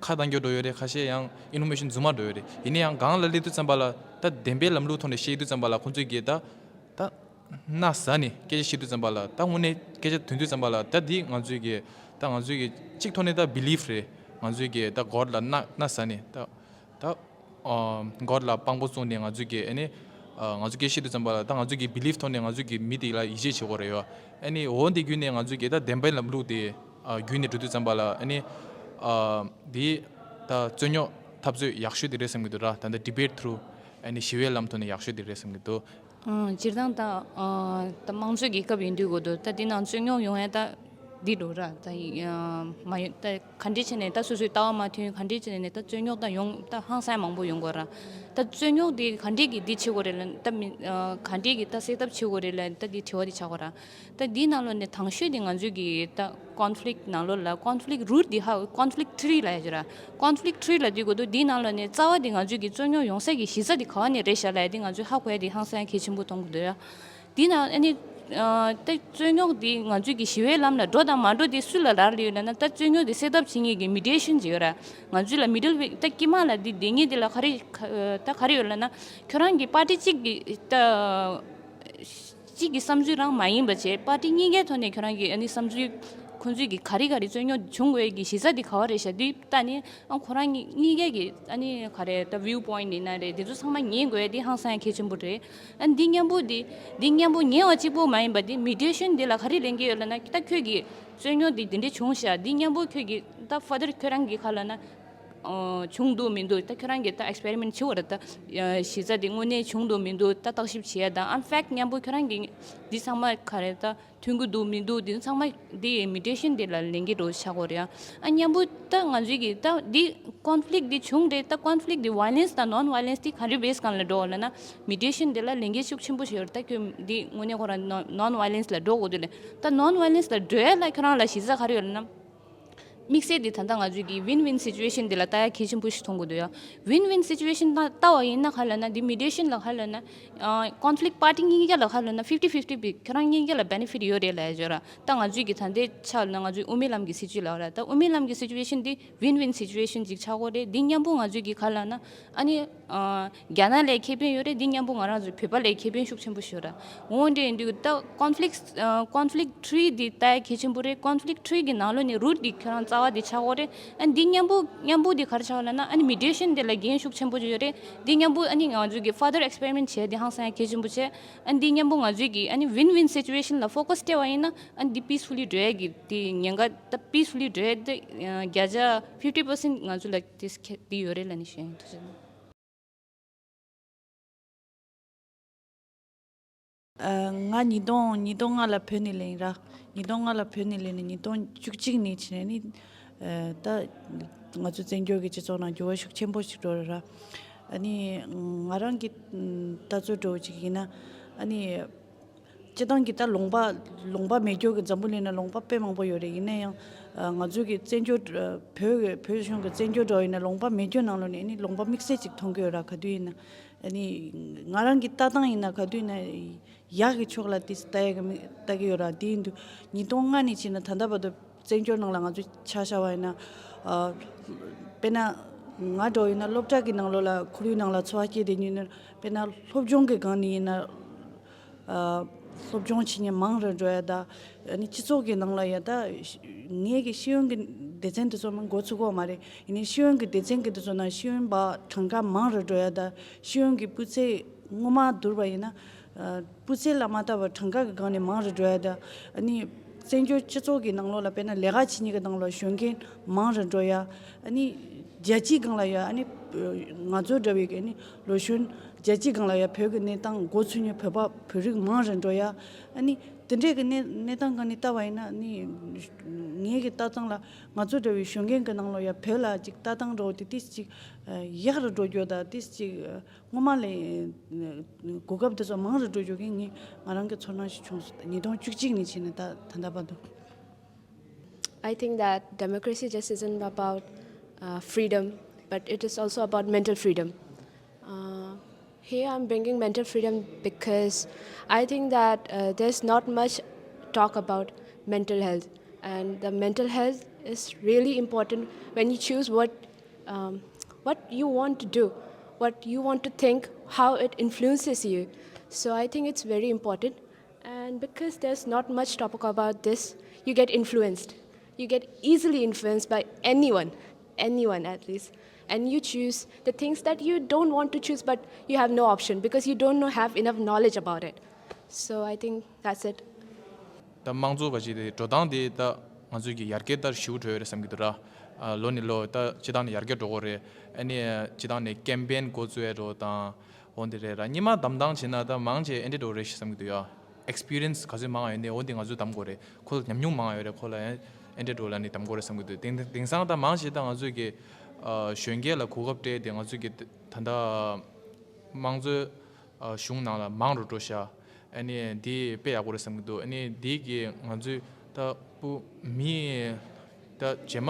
ཁ་གཏད་རྒྱུ་འགྲོ་ཡོད་རེད། ཁ་ཤས་ཡང་ཨིན་ཕོར་མེ་ཤན་རྫུན་མ་འགྲོ་ཡོད་རེད། ཡིན་ན་ཡང་སྒང་ལ་སླེབས་དུས་ཙམ་པ་ལ་ད་བདེན་པའི་ལམ་ལུགས་ཐོག་ནས་བཤད་དུས་ཙམ་པ་ལ་ཁོང་ཚོས་ཀྱི་ད་ད་མནའ་ཟ་ནས་སྐད་ཆ་བཤད་དུས་ཙམ་པ་ལ་ད་དངོས་གནས་སྐད་ཆ་ཐོན་དུས་ཙམ་པ་ལ་ད་འདི་ང་ཚོས་ཀྱི་ད་ང་ཚོས་ཀྱི་གཅིག་ཐོག་ནས་ད་བི་ལིབ་རེད། ང་ཚོས་ཀྱི་ད་གོཌ་ལ་མནའ་མནའ་ཟ་ནས་ད་ད་ཨ་གོཌ་ལ་དཔང་པོ་བཙུགས་ནས་ང་ཚོས་ཀྱི་ཨ་ནི་ཨ་ང་ཚོས་སྐད་བཤད་དུས་ཙམ་པ་ལ་ད་ང་ཚོས་ཀྱི་བི་ལིབ་ཐོག་ནས་ང་ཚོས་ཀྱི་མི་དེ་ལ་ཡིད་ཆེས་བྱེད་དགོས་རེད་ཡ། ཨ་ནི་འོ་འདི་བརྒྱུད་ནས་ང་ཚོས་ཀྱི་ད་བདེན་པའི་ལམ་ལུགས་དེ་ཨ་བརྒྱུད་ནས་འགྲོ་དུས་ཙམ་པ་ལ་ཨ་ནི་ཨ་འདི་ད་རྩོད་རྙོག་འཐབ་རྩོད་ཡག་ཤོས་དེ་རེད་བསམ་གྱི་འདུག་ར། ད་ལྟ་ཌི་བེཊ་ཐུ་རུ་ཨ་ནི་ཞི་བའི་ལམ་ཐོག་ནས་ཡག་ཤོས་དེ་རེད་བསམ་གྱི་འདུག་ཨང་། སྤྱིར་བཏང་ད་ཨ་ད་དམངས་གཙོའི་རྒྱལ་ཁབ་ཡིན་དུས་གོ་དུ་ད་འདི་ནང་རྩོད་རྙོག་ཡོང་ཡ་ད་འདི་འགྲོ་ར། ད་ཡ་མ་ཡོང་ད་ག་འདྲས་བྱས་ནས་ད་སོ་སོའི་ལྟ་བ་མ་མཐུན་ག་འདྲས་བྱས་ནས་ད་རྩོད་རྙོག་ད་ཡོང་ད་ཧང་སང་མང་པོ་ཡོང་གོ་ར། ད་རྩོད་རྙོག་འདི་ག་འདྲས་ཀྱི་འདི་བྱེད་དགོས་རེད་ལ་ད་མི་ཨ་ག་འདྲས་ཀྱི་ད་སེལ་ཐབས་བྱེད་དགོས་རེད་ལ་ད་འདི་དྲི་བ་འདི་ཆགས་གོ་ར། ད་འདི་ནང་ལོགས་ནས་དང་ཤོས་དེ་ང་ཚོས་ཀྱི་ད་ཀོན་ཕི་ལིག་ནང་ལོགས་ལ་ཀོན་ཕི་ལིག་རུ་ཊི་དེ་ཧ་ཀོན་ཕི་ལིག་ཊི་རི་ལབ་ཡ་ཅིག་ར། ཀོན་ཕི་ལིག་ཊི་རི་ལབ་དུས་གོ་དུ་འདི་ནང་ལོགས་ནས་རྩ་བ་དེ་ང་ཚོས་ཀྱི་རྩོད་རྙོག་ཡོང་སའི་གི་གཞི་རྩ་དེ་ག་བ་ནས་རེད་ཤག་ལབ་ཡ་དེ་ང་ཚོས་ཧ་གོ་ཡ་དེ་ཧང་སང་གལ་ཆེན་པོ་མཐོང་གི་འདུག་ཡ། འདི་ནང་ཨ་ནི་ཨ་ད་རྩོད་རྙོག་འདི་ང་ཚོས་ཀྱི་ཞི་བའི་ལམ་ལ་འགྲོ་དང་མ་འགྲོ་དེ་སུ་ལ་རག་ལས་ཡོད་ལབ་ན་ད་རྩོད་རྙོག་དེ་སེལ་ཐབས་བྱེད་མཁན་གྱི་མི་ཌི་ཡེ་ཤན་ཅིག་ཡོད་ར། ང་ཚོས་ལ་མི་ཌལ་ཝེ་ད་དཀྱིལ་མ་ལ་འདི་བསྡད་མཁན་དེ་ལ་ག་རེ་ད་ག་རེ་ཡོད་ལབ་ན་ཁྱོད་རང་གི་པར་ཊི་གཅིག་གི་ད། གཅིག་གི་བསམ་ཚུལ་རང་མ་ཡིན་པ་བྱས་པར་ཊི་གཉིས་ཀའི་ཐོག་ནས་ཁྱོད་རང་གི་ཨ་ནི་བསམ་ཚུལ་ཁོང་ཚོས་ཀྱི་ག་རེ་ག་རེ་རྩོད་རྙོག་བྱུང་དགོས་ཀྱི་གཞི་རྩ་དེ་ག་བ་རེད་ཤག་འདི་ལྟ་ནས་ཨ་ཁོ་རང་གཉིས་གཉིས་ཀའི་གི་ཨ་ནི་ག་རེ་ད་བིའུ་པོའིན་ཊི་ཡིན་ན་རེད་དེ་ཚོ་ཚང་མ་ཉན་དགོས་དེ་ཧང་སང་གལ་ཆེན་པོ་རེད། ཨ་འདི་མཉམ་པོ་འདི་འདི་མཉམ་པོ་ཉན་པ་གཅིག་པོ་མ་ཡིན་པ་འདི་མི་ཌི་ཡེ་ཤན་འདི་ལ་ག་རེ་ལེན་གྱི་ཡོད་ལབ་ན་ད་ཁྱོད་ཀྱི་རྩོད་རྙོག་འདི་འདི་འདྲས་བྱུང་ཤག་འདི་མཉམ་པོ་ཁྱོད་ཀྱི་ད་ཕར་དར་ཁྱོད་རང་གི་ག་ལབ་ན། ཨོ། བྱུང་འདུག་མི་འདུག་ད་ཁྱོད་རང་གིས་ད་ཨེགས་པེ་རི་མེན་ཊི་བྱེད་དགོས་རེད་ད། ཡ་གཞི་རྩ་དེ་དངོས་གནས་བྱུང་འདུག་མི་འདུག་ད་བརྟག་ཞིབ་བྱེད་ཡ་དང་ཨ་ཕེག་མཉམ་པོ་ཁྱོད་རང་གིས་འདི་ཚང་མ་ག་རེ་ད་མཐུན་གྱི་འདུག་མི་འདུག་འདི་ཚང་མ་འདི་མི་ཌི་ཡེ་ཤན་འདི་ལ་ལེན་གྱི་འགྲོ་བྱ་དགོས་རེད་ཨ། ཨ་མཉམ་པོ་ད་ང་ཚོས་ཀྱིས་ད་འདི་ཀོན་ཕི་ལིག་འདི་བྱུང་རེད་ད་ཀོན་ཕི་ལིག་འདི་ཝའི་ལེན་སི་དང་ནོན་ཝའི་ལེན་སི་འདི་ག་རེ་བེ་སི་སྒང་ལ་འགྲོ་བ་ལབ་ན་མི་ཌི་ཡེ་ཤན་འདི་ལ་ལེན་གྱི་ཤུགས་ཆེན་པོ་ཞིག་ཡོད་རེད་ད་ཁྱོད་འདི་དངོས་གནས་ཁོ་རང་ནོན་ཝའི་ལེན་སི་ལ་འགྲོ་དགོས་འདུག་ལས་ད་ནོན་ཝའི་ལེན་སི་ལ་འགྲོ་ཡ་ལ་ཁྱོད་རང་ལ་གཞི་རྩ་ག་རེ་ཡོད་ལབ་ན། དམིགས་བསལ་འདི་ད་ལྟ་ང་ཚོས་ཀྱི་ཝིན་ཝིན་སི་ཅུ་ཨེ་ཤན་འདི་ལ་ལྟ་ཡ་གལ་ཆེན་པོ་ཞིག་མཐོང་གི་འདུག་ཡ། ཝིན་ཝིན་སི་ཅུ་ཨེ་ཤན་ལ་ལྟ་བ་ཡིན་ན་ག་ལབ་ན་འདི་མི་ཌི་ཡེ་ཤན་ལ་ག་ལབ་ན། ཨ་ཀོན་ཕི་ལིག་པར་ཊི་གཉིས་ཀ་ལ་ག་ལབ་ན་ཕིབ་ཊི་ཕིབ་ཊི་བི་ཁྱོད་རང་གཉིས་ཀ་ལ་བེ་ནེ་ཕིཊ་ཡོད་རེད་ལབ་ཡ་བརྗོད་ར། ད་ང་ཚོས་ཀྱི་ད་ལྟའི་ཆ་ལ་ང་ཚོའི་དབུ་མའི་ལམ་གྱི་སྲིད་བྱུས་ལབ་ར་ད་དབུ་མའི་ལམ་གྱི་སི་ཅུ་ཨེ་ཤན་འདི་ཝིན་ཝིན་སི་ཅུ་ཨེ་ཤན་ཅིག་ཆགས་ཀྱི་ཡོད་རེད། འདི་མཉམ་པོ་ང་ཚོས་ཀྱི་ག་ལབ་ན་ཨ་ནི། ཨ་རྒྱ་ནག་ལ་ཁེ་ཕན་ཡོད་རེད། འདི་མཉམ་པོ་ང་རང་ཚོ་བོད་པ་ལ་ཁེ་ཕན་ཤུགས་ཆེན་པོ་ཞིག་ཡོད་རེད། འོ་འདྲ་ཡིན་དུས་ད་ཀོན་ཕི་ལིག་ཨ་ཀོན་ཕི་ལིག་ཊི་རི་འདི་ལྟ་ཡ་གལ་ཆེན་པོ་རེད། ཀོན་ཕི་ལིག་ཊི་རི་གི་ནང་ལོགས་ནས་རུ་ཊི་འདི་ཁྱོད་རང་རྩ་བ་འདི་ཆགས་ཡོད་རེད། ཨ་འདི་མཉམ་པོ་མཉམ་པོ་འདི་ག་རེ་ཆགས་ཡོད་ལབ་ན་ཨ་ནི་མི་ཌི་ཡེ་ཤན་འདི་ལ་འགན་ཤུགས་ཆེན་པོ་ཅིག་ཡོད་རེད། འདི་མཉམ་པོ་ཨ་ནི་ང་ཚོ་གི་ཕར་དར་ཨེགས་པེ་རི་མེན་ཊི་བྱས་འདི་ཧང་སང་ཡ་གལ་ཆེན་པོ་བྱས། ཨ་འདི་མཉམ་པོ་ང་ཚོས་ཀྱི་ཨ་ནི་ཝིན་ཝིན་སི་ཅུ་ཨེ་ཤན་ལ་ཕོ་ཀ་སི་སྤྲད་པ་ཡིན་ན་ཨ་འདི་པིས་ཕུ་ལི་འགྲོ་ཡ་གི་འདི་ཉེན་ཁ་ད་པིས་ཕུ་ལི་འགྲོ་ཡ་འདི་བརྒྱ་ཆ་ཕིབ་ཊི་པར་སེན་ཊི་ང་ཚོ་ལ་འདི་ཡོད་རེད་ལབ་ནས་ཞུ་ཡ་ཡིན། ཐུགས་རྗེ་གནང་། ཨ། ང་ཉིས་སྟོང་ཉིས་སྟོང་ལྔ་ལ་བོད་ནས་སླེབས་ཡིན་ར། ཉིས་སྟོང་ལྔ་ལ་བོད་ནས་སླེབས་ནས་ཉིས་སྟོང་བཅུ་གཅིག་ནས་བྱས་ནས་ནི། ཨ། ད་ང་ཚོ་བཙན་བྱོལ་གྱི་སྤྱི་ཚོགས་ནང་འགྱུར་བ་ཤུགས་ཆེན་པོ་ཞིག་འགྲོ་རེད་ར། ཨ་ནི་ང་རང་གི་ལྟ་ཚུལ་འདྲ་བོ་ཅིག་ཡིན་ན། ཨ་ནི་སྤྱིར་བཏང་གི་ད་ལུང་པ་ལུང་པ་མེད་རྒྱུ་གི་འཛམ་བུ་གླིང་ན་ལུང་པ་དཔེ་མང་པོ་ཡོད་རེད། ཡིན་ན་ཡང་ང་ཚོ་གི་བཙན་བྱོལ་བོད་ཀྱི་བོད་གཞུང་གི་བཙན་བྱོལ་འདྲ་བོ་ཡིན་ན་ལུང་པ་མེད་རྒྱུ་ནང་ལོགས་ནས་ཨ་ནི་ལུང་པ་དམིགས་བསལ་ཅིག་མཐོང་གི་ཡོད་ར། ག་དུས་ཡིན་ན། ཨ་ནི་ང་རང་གི་ལྟ་སྟངས་ཡིན་ན་ག་དུས་ཡིན་ན་ཡག་གི་ཕྱོགས་ལ་དེ་ལྟ་ཡག་གི་མི་ལྟ་གི་ཡོད་ར། དེ་ཡིན་དུས་ཉིས་སྟོང་ལྔ་ནས་བྱས་ན་ད་ལྟ་བར་དུ་བཙན་བྱོལ་ནང་ལ་ང་ཚོ་ཆ་བཞག་པ་ཡིན་ན། ཨ། དཔེར་ན་ང་འདྲ་བོ་ཡིན་ན་སློབ་གྲྭ་གི་ནང་ལོགས་ལ་ཁོར་ཡུག་ནང་ལ་འཚོ་བ་སྐྱེལ་བསྡད་མཁན་ཡིན་ན། དཔེར་ན་སློབ་སྦྱོང་གི་སྒང་ནས་ཡིན་ན། ཨ། སློབ་སྦྱོང་བྱེད་མཁན་མང་རུ་འགྲོ་ཡ་ད། ཨ་ནི་སྤྱི་ཚོགས་ཀྱི་ནང་ལ་ཡ་ད་ངེད་ཀྱི་ཤེས་ཡོན་གྱི་སྡེ་ཚན་དེ་ཚོ་མ་འགོ་ཚུགས་གོ་མ་རེད། ཡིན་ནའི་ཤེས་ཡོན་གྱི་སྡེ་ཚན་གྱི་དེ་ཚོ་ནང་ཤེས་ཡོན་པ་གྲངས་ཀ་མང་རུ་འགྲོ་ཡ་ད། ཤེས་ཡོན་གྱི་སྤུས་ཚད་སྔོན་མ་བསྡུར་བ་ཡིན་ན། ཨ། སྤུས་ཚད་ལ་མ་ལྟ་བར་གྲངས་ཀ་གི་སྒང་ནས་མང་རུ་འགྲོ་ཡ་ད། ཨ་ནི་བཙན་བྱོལ་སྤྱི་ཚོགས་ཀྱི་ནང་ལོགས་ལ་དཔེར་ན་ལས་ཀ་བྱེད་མཁན་གྱི་ནང་ལོགས་གཞོན་སྐྱེས་མང་རུ་འགྲོ་ཡ། ཨ་ནི་རྒྱལ་སྤྱིའི་སྒང་ལ་ཡ། ཨ་ནི་ང་ཚོ་འདྲ་བའི་གི་ཨ་ནི་ལོ་གཞོན་རྒྱལ་སྤྱིའི་སྒང་ལ་ཡ་བོད་ཀྱི་གནས་སྟངས་མགོ་ཚོས་མཁན་བོད་པ་བོད་རིགས་མང་རུ་འགྲོ་ཡ། ཨ་ནི་དེ་འདྲའི་གི་གནས་གནས་སྟངས་སྒང་ནས་ལྟ་བ་ཡིན་ན། ཨ་ནི་ངའི་གི་ལྟ་སྟངས་ལ་ང་ཚོ་འདྲ་བའི་གཞོན་སྐྱེས་གི་ནང་ལོགས་ཡ་བོད་ལ་ཅིག་ལྟ་སྟངས་འདྲ་བོ་དེ་ཏིས་ཅིག་ཡག་རུ་འགྲོ་རྒྱུ་དང་ཏིས་ཅིག་སྔོན་མ་ལས་གོ་སྐབས་དེ་ཚོ་མང་རུ་འགྲོ་རྒྱུ་གི་ངས་ང་རང་གི་ཚོར་སྣང་ཞིག་བྱུང་སོང་། ཉིས་སྟོང་བཅུ་གཅིག་ནས་བྱས་ནས་ད་ད་ལྟ་བར་དུ། I think that democracy just isn't about uh, freedom, but it is also about mental freedom. Uh, here I'm bringing mental freedom because I think that uh, there's not much talk about mental health, and the mental health is really important when you choose what um, what you want to do, what you want to think, how it influences you. So I think it's very important. And because there's not much topic about this, you get influenced. You get easily influenced by anyone, anyone at least. And you choose the things that you don't want to choose, but you have no option because you don't know, have enough knowledge about it. So I think that's it. ད་དམངས་གཙོ་ག་ཅིག་དེ་འགྲོ་སྟངས་དེ་ད་ང་ཚོས་ཀྱི་ཡར་རྒྱས་ལྟར་ཞིའུ་འགྲོ་ཡོད་རེད་བསམ་གྱི་འདུག་ར། ཨ། ལོ་ནས་ལོ་ད་སྤྱི་བཏང་ནས་ཡར་རྒྱས་འགྲོ་གི་རེད། ཨ་ནི་སྤྱི་བཏང་ནས་ཀེམ་པེན་འགོ་བཙུགས་ཡ་འགྲོ་དང་འོ་འདི་རེད་ར། སྔོན་མ་བདམས་སྟངས་བྱས་ན་ད་མང་ཆེ་ཨེ་འདྲས་འགྲོ་རེད་ཞེས་བསམ་གྱི་འདུག་ཡ། ཨེགས་པི་རི་ཡན་སི་ག་ཚོད་མང་བ་ཡོད་ནས་འོ་འདི་ང་ཚོས་བདམས་དགོས་རེད། ཁོ་ལ་ཉམས་མྱོང་མང་བ་ཡོད་རེད། ཁོ་ལ་ཨེ་ཨེ་འདྲས་འགྲོ་ལ་ནི་བདམས་དགོས་རེད་བསམ་གྱི་འདུག་དེང་དེང་སང་ད་མང་ཆེ་ད་ང་ཚོས་ཀྱི་ཨ་གཞོན་སྐྱེས་ལ་གོ་སྐབས་སྤྲད་དེ་ང་ཚོས་ཀྱི་ད་ད་ལྟ་དམངས་གཙོའི་ཨ་གཞུང་ནང་ལ་མང་རུ་འགྲོ་ཤག་ཨ་ནི་འདི་དཔེ་ཡག་པོ་རེད་བསམ་གྱི་འདུག་ཨ་ནི་འདི་གི་ང་ཚོའི་ད་སྤུ་མི་ད་རྗེས་མ་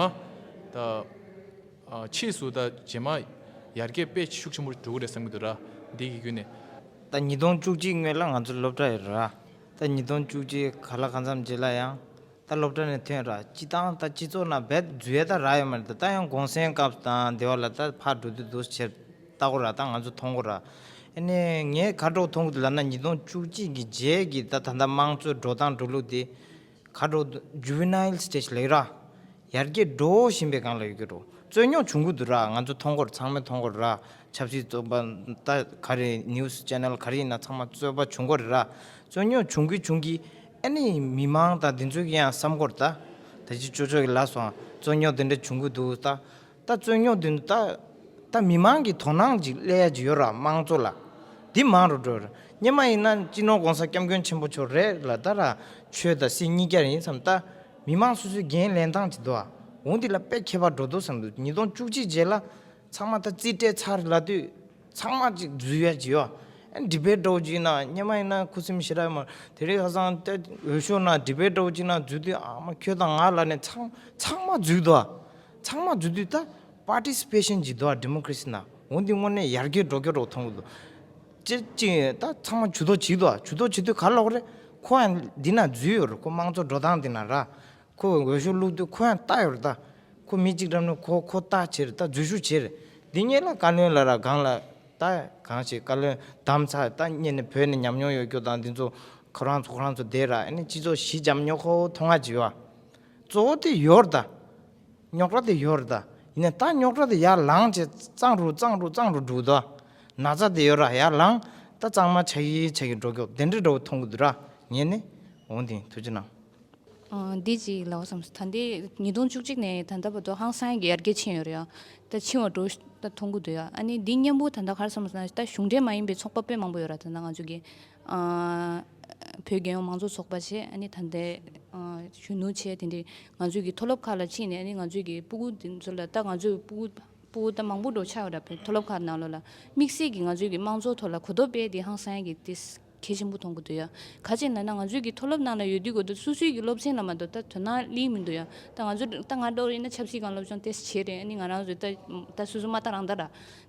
ད་ཨ་ཕྱིས་སུ་ད་རྗེས་མ་ཡར་རྒྱས་དཔེ་ཤུགས་ཆེན་པོ་འགྲོ་གི་རེད་བསམ་གྱི་འདུག་ར། འདི་གི་བརྒྱུད་ནས། ད་ཉིས་སྟོང་བཅུ་གཅིག་སྔོན་ལ་ང་ཚོ་སློབ་གྲྭ་ཡོད་ར། ད་ཉིས་སྟོང་བཅུ་གཅིག་ག་ལ་གང་འཚམ་རྗེས་ལ་ཡང་ད་སློབ་གྲྭ་ནས་ཐོན་ར། སྤྱི་བཏང་ད་སྤྱི་ཚོགས་ནང་རྦད་འཛུལ་ཡ་ད་རག་ཡོད་མ་རེད། ད་ད་ཡང་གུང་སེང་སྐབས་དང་དེ་བ་ལ་ད་ཕར་འགྲོ་དུས་འདུག་ཟེར་ལྟ་གོ་ར། ད་ང་ཚོ་མཐོང་གོ་ར། ཨ་ནི་ངས་ག་འདྲ་མཐོང་གི་འདུག་ལབ་ན་ཉིས་སྟོང་བཅུ་གཅིག་གི་རྗེས་ཀྱི་ད་ད་ལྟ་དམངས་གཙོའི་འགྲོ་སྟངས་འགྲོ་ལུགས་དེ་ག་འདྲ་ཇུ་ཝེ་ནལ་སི་ཊེ་ཇི་ལབ་ཀྱི་ར། ཡར་རྒྱས་འགྲོ་བཞིན་པའི་སྒང་ལ་ཡོད་ཀྱི་འགྲོ། རྩོད་རྙོག་བྱུང་གི་འདུག་ར། ང་ཚོ་མཐོང་གོ་ར། ཚང་མས་མཐོང་གོ་ར། ཆབ་སྲིད་བཙོན་པ་ད་ག་རེ་ནིའུ་སི་ཆེ་ནལ་ག་རེ་ཡིན་ན་ཚང་མ་རྩོད་པ་བྱུང་གོ་རེད་ར། རྩོད་རྙོག་བྱུང་གི་བྱུང་གི་ཨ་ནི་མི་མང་དང་འདི་ཚོ་གི་ཡང་བསམ་གོ་ར། ད་ད་ཅི་ཅོ་ཅོ་གི་ལབ་སོང་། རྩོད་རྙོག་འདི་འདྲ་བྱུང་གི་འདུག་ད་ད་རྩོད་རྙོག་འདི་ད་ད་མི་མང་གི་དོ་སྣང་ཅིག་སླེབས་ཡ་ཅིག་ཡོད་ར། དམངས་གཙོ་ལ་འདི་མང་རུ་འགྲོ་ར། སྔོན་མ་ཡིན་ན་སྤྱི་ནོར་༸གོང་ས་༸སྐྱབས་མགོན་ཆེན་པོ་མཆོག་རེད་ལ་ད་ར། ཆོས་དང་སྲིད་གཉིས་ཀ་ཡིན་བསམ། ད་མི་མང་སོ་སོའི་འགན་ལེན་སྟངས་ཅིག་འདུག་ཨ། འོ་འདི་ལ་དཔེ་ཁྱད་པར་འགྲོ་འདུག་བསམ་འདུག་ཉིས་སྟོང་བཅུ་གཅིག་རྗེས་ལ་ཚང་མ་ད་རྩིས་སྤྲད་ཚར་ལབ་དུས་ཚང་མ་ཅིག་འཛུལ་ཡ་ཅིག་ཡོད། ཨ་ཌི་བེ་ཊི་འདྲ་བོ་ཅིག་ན་སྔོན་མ་ཡིན་ན་ཁུ་སིམ་ཞེ་དྲག་ཡོད་མ་རེད། དེ་རིང་ཁ་སང་ད་འོས་ཤོག་ནང་ཌི་བེ་ཊི་འདྲ་བོ་ཅིག་ན་འཛུལ་དུས་ཨ་མ་ཁྱོད་དང་ང་ལབ་ནས་ཚང་ཚང་མ་འཛུལ་འདུག་ཨ། ཚང་མ་འཛུལ་དུས་ད་པར་ཊི་སི་པེ་ཤན་ཅིག་འདུག་ཨ། ཌི་མོ་ཀ་རེ་སི་ནང་འོ་འདི་དངོས་གནས་ཡར་རྒྱས་འགྲོ་རྒྱུ་འདྲ་བོ་མཐོང་གི་འདུག་ཅེས་ཅིག་ད་ཚང་མ་ཇུས་གཏོགས་བྱེད་ཀྱི་འདུག་ཨ། ཇུས་གཏོགས་བྱེད་དུས་ག་ལབ་དགོས་རེད། ཁོ་ཡང་འདི་ན་འཛུལ་ཡོད་རེད། ཁོ་དམངས་གཙོ་འགྲོ་སྟངས་འདི་ན་ར། ཁོ་འོས་ཤོག་བླུགས་དུས་ཁོ་ཡང་ལྟ་ཡོད་རེད་ད། ཁོ་མི་གཅིག་འགྲམ་ནས་ཁོ་ཁོ་ལྟ་བྱེད་རེད་ད། འཛུལ་ཞུགས་བྱེད་རེད། འདི་གཉིས་ལ་བཀའ་བློན་ལ་ར་སྒང་ལ་ད་གང་ཞིག་བཀའ་བློན་བདམས་ཚར། ད་སྔོན་ནས་བོད་ནས་ཉམས་མྱོང་ཡོད་རྒྱུ་དང་འདི་ཚོ་ཁོ་རང་ཚོ་ཁོ་རང་ཚོ་བསྡད་ར། ཨ་ནི་སྤྱི་ཚོགས་ཞི་འཇམ་ཉོ་ཁོ་མཐོང་ང་བྱེད་ཡོད། གཙོ་བོ་དེ་ཡོད་རེད་ད། རྙོག་དྲ་དེ་ཡོད་རེད་ད། ཡིན་ནའི་ད་རྙོག་དྲ་དེ་ཡར་ལངས་བྱས་གཙང་རུ་གཙང་རུ་གཙང་རུ་འགྲོ་གི་འདུག་ན་ཚ་དེ་ཡོད་ར་ཡར་ལངས། ད་གཙང་མ་ཆགས་ཀྱི་ཆགས་ཀྱི་འགྲོ་རྒྱུ་དེ་འདྲ་འདྲ་བོ་མཐོང་གི་འདུག་ར། ངས་ནི་འོང་དེ་ཐུགས་རྗེ་གནང་། ཨ། འདི་ཅིག་ལབ་བསམ་སོང་། ད་འདི་ཉིས་སྟོང་བཅུ་གཅིག་ནས་ད་ལྟ་བར་དུ་ཧང་སང་གི་ཡར་རྒྱས་ཕྱིན་ཡོད་རེད་ཡ། ད་ཕྱིན་པ་འགྲོ་ད་མཐོང་གི་འདུག་ཡ། ཨ་ནི་འདི་མཉམ་པོ་ད་ལྟ་ག་རེ་བསམ་སོང་ན་ད་གཞུང་འབྲེལ་མ་ཡིན་པའི་ཚོགས་པ་དཔེ་མང་པོ་ཡོད་ར། ད་ལྟ་ང་ཚོ་གི་ཨ། བོད་རྒྱལ་ཡོངས་མང་གཙོ་ཚོགས་པ་བྱས། ཨ་ནི་ད་ལྟའི་ཨ། གཞོན་ནུ་བྱས། དེ་འདྲའི་ང་ཚོའི་གི་མཐོ་སློབ་ཁག་ལ་ཕྱིན་ནས། ཨ་ནི་ང་ཚོའི་གི་སྤུ་གུ་དེ་ཚོ་ལ་ད་ང་ཚོའི་སྤུ་གུ་སྤུ་གུ་ད་མང་པོ་འགྲོ་ཆགས་ཡོད་ར། བོད་མཐོ་སློབ་ཁག་ནང་ལོགས་ལ་དམིགས་བསལ་གྱི་ང་ཚོའི་གི་དམངས་གཙོ་ཐོག་ལ་གོ་རྟོགས་སྤེལ་དེ་ཧང་སང་གི་དེ་གལ་ཆེན་པོ་མཐོང་གི་འདུག་ཡ། ག་ཅི་ལབ་ན་ང་ཚོའི་གི་མཐོ་སློབ་ནང་ལ་ཡོད་དུས་གོ་ད་སོ་སོའི་གི་སློབ་ཚན་ལ་མ་གཏོགས་ད་དོ་སྣང་སླེབས་མི་འདུག་ཡ། ད་ང་ཚོ་ད་ང་འདྲ་བོ་ཡིན་ན་ཆབ་སྲིད་སྒང་སློབ་སྦྱོང་ཏོག་ཙམ་བྱས་རེད། ཨ་ནི་ང་རང་ཚོ་ད་ད་སོ་སོ་མ་ལྟ་རང་ལྟ་ར།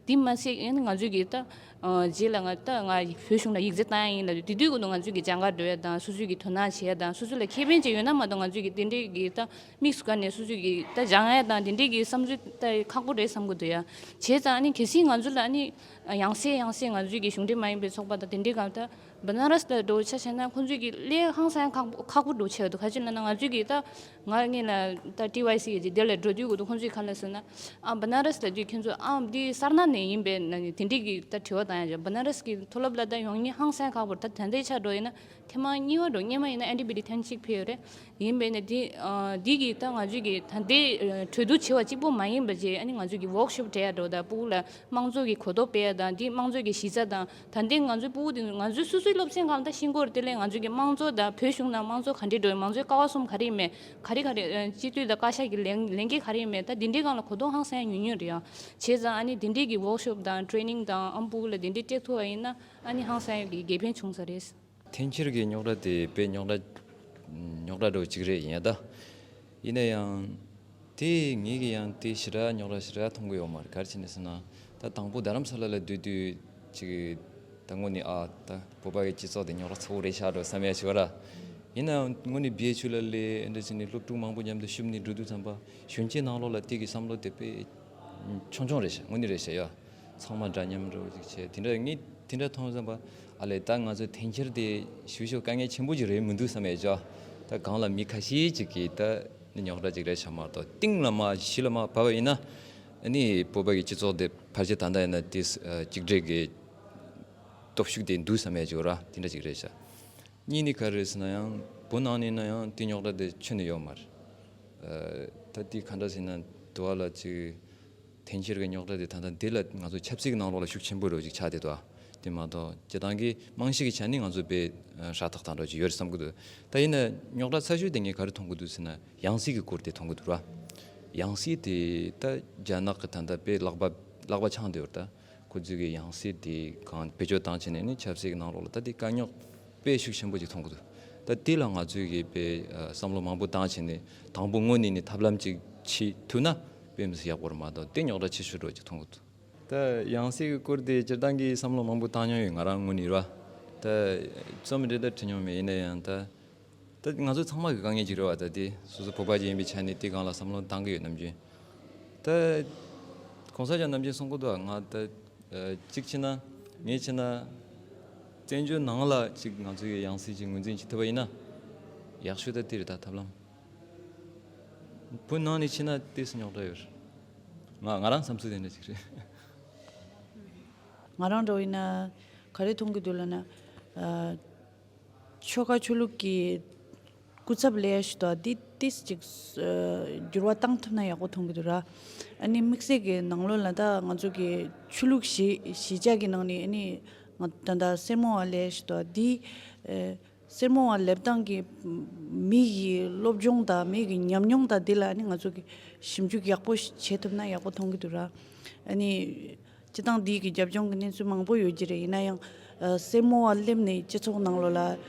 དེ་མ་ཟད་ཡང་ང་ཚོས་ཀྱི་ད་རྗེས་ལ་ང་ད་ང་བོད་གཞུང་ལ་ཡིག་ཚད་བཏང་ཡ་ཡིན་ལབ་དུས་དེ་དུས་ཀྱི་ནང་ང་ཚོས་ཀྱི་སྦྱང་གར་འགྲོ་ཡ་དང་སོ་སོས་ཀྱི་དོ་སྣང་བྱེད་ཡ་དང་སོ་སོ་ལ་ཁེ་ཕན་ཅིག་ཡོད་ན་མ་གཏོགས་ང་ཚོས་ཀྱི་དེ་འདྲའི་གི་ད་དམིགས་སུ་བཀར་ནས་སོ་སོས་ཀྱི་ད་སྦྱང་ཡ་དང་དེ་འདྲའི་གི་བསམ་ཚུལ་ད་ཁག་པོ་རེད་བསམ་གྱི་འདུག་ཡ། བྱས་ཙང་ཨ་ནི་གལ་སྲིད་ང་ཚོ་ལ་ཨ་ནི་ཡང་སེ་ཡང་སེ་ང་ཚོས་ཀྱི་གཞུང་འབྲེལ་མ་ཡིན་པའི་ཚོགས་པ་དང་དེ་འདྲའི་སྒང་ད་བ་ན་རས་ལ་འགྲོ་ཆ་བྱས་ན་ཁོང་ཚོས་ཀྱི་ལས་ཧང་སང་ཁག་པོ་ཁག་པོ་འགྲོ་ཆེ་བ་འདུག་ག་ཅི་ལབ་ན་ང་ཚོས་ཀྱི་ད་ང་ངས་ལ་ད་ཊི་ཝའི་སི་གི་དེ་ལ་འགྲོ་དུས་གོ་ཁོང་ཚོས་ག་ལ་ཟེར་ན་ཨ་བ་ན་རས་ལ་དུས་ཁྱེད་ཚོ་ཨ་འདི་སར་ནག་ནས་ཡིན་པས་ན་ནི་དེ་འདྲའི་གི་ད་དྲི་བ་བཏང་ཡ་ཅིག་བ་ན་རས་ཀྱི་མཐོ་སློབ་ལ་ད་ཡོང་མཁན་ཧང་སང་ཁག་པོ་ད་ད་ལྟའི་ཆ་འགྲོ་ཡིན་ན་ཐེངས་མ་གཉིས་པ་འགྲོ་སྔོན་མ་ཡིན་ན་ཨན་ཊི་བི་ཊི་ཐེངས་གཅིག་ཕེབས་ཡོད་རེད། ཡིན་པས་ན་འདི་ཨ་འདི་གི་ད་ང་ཚོས་ཀྱི་ད་ལྟའི་ཨ་གྲོས་བསྡུར་བྱས་པ་གཅིག་པོ་མ་ཡིན་པ་བྱས་ཨ་ནི་ང་ཚོས་ཀྱི་ཝོག་ཤོབ་སྤྲད་ཡ་འགྲོ་ད་ཕྲུ་གུ་ལ་དམངས་གཙོ་གི་གོ་རྟོགས་སྤེལ་ཡ་དང་འདི་དམངས་གཙོ་གི་གཞི་རྩ་དང་ད་ལྟའི་ང་ཚོའི་ཕྲུ་གུ་དེ་ང་ཚོའི་སོ་སོའི་སློབ་ཚན་སྒང་ལ་ད་ཤེས་ཀྱི་ཡོད་རེད། དེ་ལས་ང་ཚོས་ཀྱི་དམངས་གཙོ་དང་བོད་གཞུང་ནང་དམངས་གཙོ་ག་འདྲས་འགྲོ་ཡོད་དམངས་གཙོའི་ཀ་བ་གསུམ་ག་རེ་ཡིན་མེད་ག་རེ་ག་རེ་ཨ་སྤྱི་འཐུས་དང་བཀའ་ཤག་གི་ལས་ལས་འགན་ག་རེ་ཡིན་མེད་ད་འདི་འདྲའི་སྒང་ལ་གོ་རྟོགས་ཧང་སང་ཡ་ཉུང་ཉུང་རེད་ཡ། བྱས་ཙང་ཨ་ནི་འདི་འདྲའི་གི་ཝོག་ཤོབ་དང་ཊི་རེ་ནིང་དང་ཨམ་ཕྲུ་གུ་ལ་འདི་འདྲའི་སྤྲད་ཐུབ་པ་ཡིན་ན་ཨ་ནི་ཧང་སང་ཡ་གི་དགེ་ཕན་བྱུང་ས་རེད། འཐེན་འཁྱེར་གྱི་རྙོག་དྲ་དེ་དཔེ་རྙོག་དྲ་རྙོག་དྲ་འདྲ་བོ་གཅིག་རེད་ཡིན་ཡ་ད། ཡིན་ན་ཡང་དེ་ངེད་ཀྱིས་ཡང་དེ་ཞེ་དྲག་རྙོག་དྲ་ཞེ་དྲག་མཐོང་གི་ཡོད་མ་རེད། ག་རེ་བྱས་ནས་ཟེར་ན་ད་དང་པོ་རྡ་རམ་ས་ལ་ལ་སྡོད་དུས་ཅིག་ད་དངོས་གནས་ཨ་ད་བོད་པ་གི་སྤྱི་ཚོགས་དེ་རྙོག་དྲ་ཚ་པོ་རེད་ཤག་འགྲོ་བསམ་ཡ་ཞིག་ཡོད་ར། ཡིན་ན་ཡང་དངོས་གནས་བེད་སྤྱོད་ལ་སླེབས་འདྲ་བྱས་ནས་སློབ་ཕྲུག་མང་པོ་མཉམ་དུ་ཞུགས་ནས་འགྲོ་དུས་ཙམ་པ་གཞོན་སྐྱེས་ནང་ལོགས་ལ་དེ་གི་བསམ་བློ་དེ་དཔེ་ཆུང་ཆུང་རེད་ཤག་དངོས་གནས་རེད་ཤག་ཡ། ཚང་མ་འདྲ་མཉམ་འདྲ་བོ་ཅིག་བྱས་དེ་འདྲ་ངས་དེ་འདྲ་མཐོང་ཙམ་པ་ཨ་ལས་ད་ང་ཚོ་འཐེན་འཁྱེར་དེ་ཞུ་ཞུ་དཀའ་ངལ་ཆེན་པོ་ཅིག་རེད་མི་འདུག་བསམ་ཡས་ཅོ། ད་གང་ལ་མི་ཁ་ཤས་ཅིག་གིས་ད་ནི་རྙོག་དྲ་ཅིག་རེད་ཤག་མ་གཏོགས་གཏིང་ལ་མ་གཞི་ལ་མ་བབས་པ་ཡིན་ན་ཨ་ནི་བོད་པ་གི་སྤྱི་ཚོགས་དེ་ཕལ་ཆེར་ད་ལྟ་ཡིན་ན་དེ་གཅིག་སྒྲིལ་གི་སྟོབས་ཤུགས་དེ་འདུག་བསམ་ཡས་ཅིག་ར་དེ་འདྲ་ཅིག་རེད་ཤག་གཉིས་ནི་ག་རེ་རེད་ཟེར་ན་ཡང་བོད་ནང་ནས་ན་ཡང་དེ་རྙོག་དྲ་དེ་ཁྱོན་ནས་ཡོད་མ་རེད། ད་དེ་ག་འདྲ་ཟེར་ན་དུ་བ་ལ་ཅིག་འཐེན་འཁྱེར་གྱི་རྙོག་དྲ་དེ་ད་ལྟ་འདི་ལ་ང་ཚོ་ཆབ་སྲིད་ཀྱི་ནང་ལོགས་ལ་ཤུགས་ཆེན་པོ་འགྲོ་ཅིག་ཆགས་བསྡད་འདུག་དེ་མ་གཏོགས་སྤྱིར་བཏང་གི་རྨང་གཞི་གི་ཆ་ནས་ང་ཚོ་དཔེ་ཧྲ་ཐག་ཐག་འགྲོ་ཅིག་ཡོད་རེད་བསམ་གྱི་འདུག་ད་ཡིན་ན་རྙོག་དྲ་ཚ་ཤོས་དེ་ངས་ག་རེ་མཐོང་གི་འདུག་ཟེར་ན་ཡང་སྲིད་ཀྱི་སྐོར་དེ་མཐོང་གི་འདུག་ར། ཡང་སྲིད་དེ་ད་རྒྱ་ནག་གི་ད་ལྟ་དཔེ་ལག་པ་ལག་པ་འཆང་བསྡད་ཡོད་རེད་ད། ཁོ་ཚོས་ཀྱི་ཡང་སྲིད་དེ་གང་བེད་སྤྱོད་བཏང་བྱས་ནས་ནི་ཆབ་སྲིད་ཀྱི་ནང་ལོགས་ལ་ད་དེ་དཀའ་རྙོག་དཔེ་ཤུགས་ཆེན་པོ་ཅིག་མཐོང་གི་འདུག་ད་དེ་ལ་ང་ཚོས་ཀྱི་དཔེ་ཨ་བསམ་བློ་མང་པོ་བཏང་བྱས་ནས་དང་པོ་དངོས་གནས་ནས་ཐབས་ལམ་ཅིག་བྱེད་ཐུབ་ན་དཔེ་མི་སྲིད་ཡག་པོ་རེད་མ་གཏོགས་དེ་རྙོག་དྲ་ཆེ་ཤོས་འགྲོ་ཅིག་མཐོང་གི་འདུག་ད་ཡང་སྲིད་ཀྱི་སྐོར་དེ་སྤྱིར་བཏང་གི་བསམ་བློ་མང་པོ་བཏང་མྱོང་ཡོད་ང་རང་ངོས་ནས་ར། ད་རྩོམ་རེ་ད་བྲིས་མྱོང་མེད་ཡིན་ན་ཡང་ད། ད་ང་ཚོ་ཚང་མ་གི་དཀའ་ངལ་ཅིག་རེད་བ། ད་དེ་སོ་སོ་བོད་པ་ཅིག་ཡིན་པའི་ཆ་ནས་དེ་སྒང་ལ་བསམ་བློ་བཏང་གི་ཡོད་ནམ་རྒྱུན། ད་གོང་ས་མཆོག་ནམ་རྒྱུན་གསུང་གི་འདུག་ང་ད་ཨ་གཅིག་བྱས་ན་ངས་བྱས་ན་བཙན་བྱོལ་ནང་ལ་ཅིག་ང་ཚོ་ཡི་ཡང་སྲིད་ཅིག་ངོས་འཛིན་བྱེད་ཐུབ་པ་ཡིན་ན་ཡག་ཤོས་ད་དེ་རེད། ད་ཐབས་ལམ་བོད་ནང་ནས་བྱས་ན་ཏོག་ཙམ་རྙོག་དྲ་ཡོད་རེད། ང་ང་རང་བསམ་ཚུལ་དེ་འདྲ་ཅིག་རེད། ང་རང་འདྲ་བོ་ཡིན་ན་ག་རེ་མཐོང་གི་འདུག་ལབ་ན་ཨ། ཆོལ་ཁ་ཆོས་ལུགས་ཀྱི་སྐུ་ཚབ་ལས་ཞུ་དག་འདི་ཏིས་ཅིག་འགྱུར་བ་བཏང་ཐུབ་ན་ཡག་པོ་མཐོང་གི་འདུག་ར། ཨ་ནི་དམིགས་བསལ་གྱི་ནང་ལོགས་ལ་ད་ང་ཚོ་གི་ཆོས་ལུགས་གཞི་གཞི་ཆགས་ཀྱི་ནང་ནས་ཨ་ནི་ང་ད་ལྟ་སེར་མོ་བ་ལས་ཞུ་དག་འདི་སེར་མོ་བ་ལེབ་སྟངས་ཀྱི་མི་ཡི་སློབ་སྦྱོང་དང་མི་ཡི་ཉམས་མྱོང་དང་འདི་ལ་ཨ་ནི་ང་ཚོ་གི་ཞིབ་འཇུག་ཡག་པོ་བྱེད་ཐུབ་ན་ཡག་པོ་མཐོང་གི་འདུག་ར། ཨ་ནི། སྤྱི་བཏང་འདི་གི་རྒྱབ་ལྗོངས་ཀྱི་གནས་ཚུལ་མང་པོ་ཡོད་ཀྱི་རེད། ཡིན་ན་ཡང་ཨ་སེར་མོ་བ་སླེབས་ནས་སྤྱི་ཚོགས་ནང་ལོགས་ལ་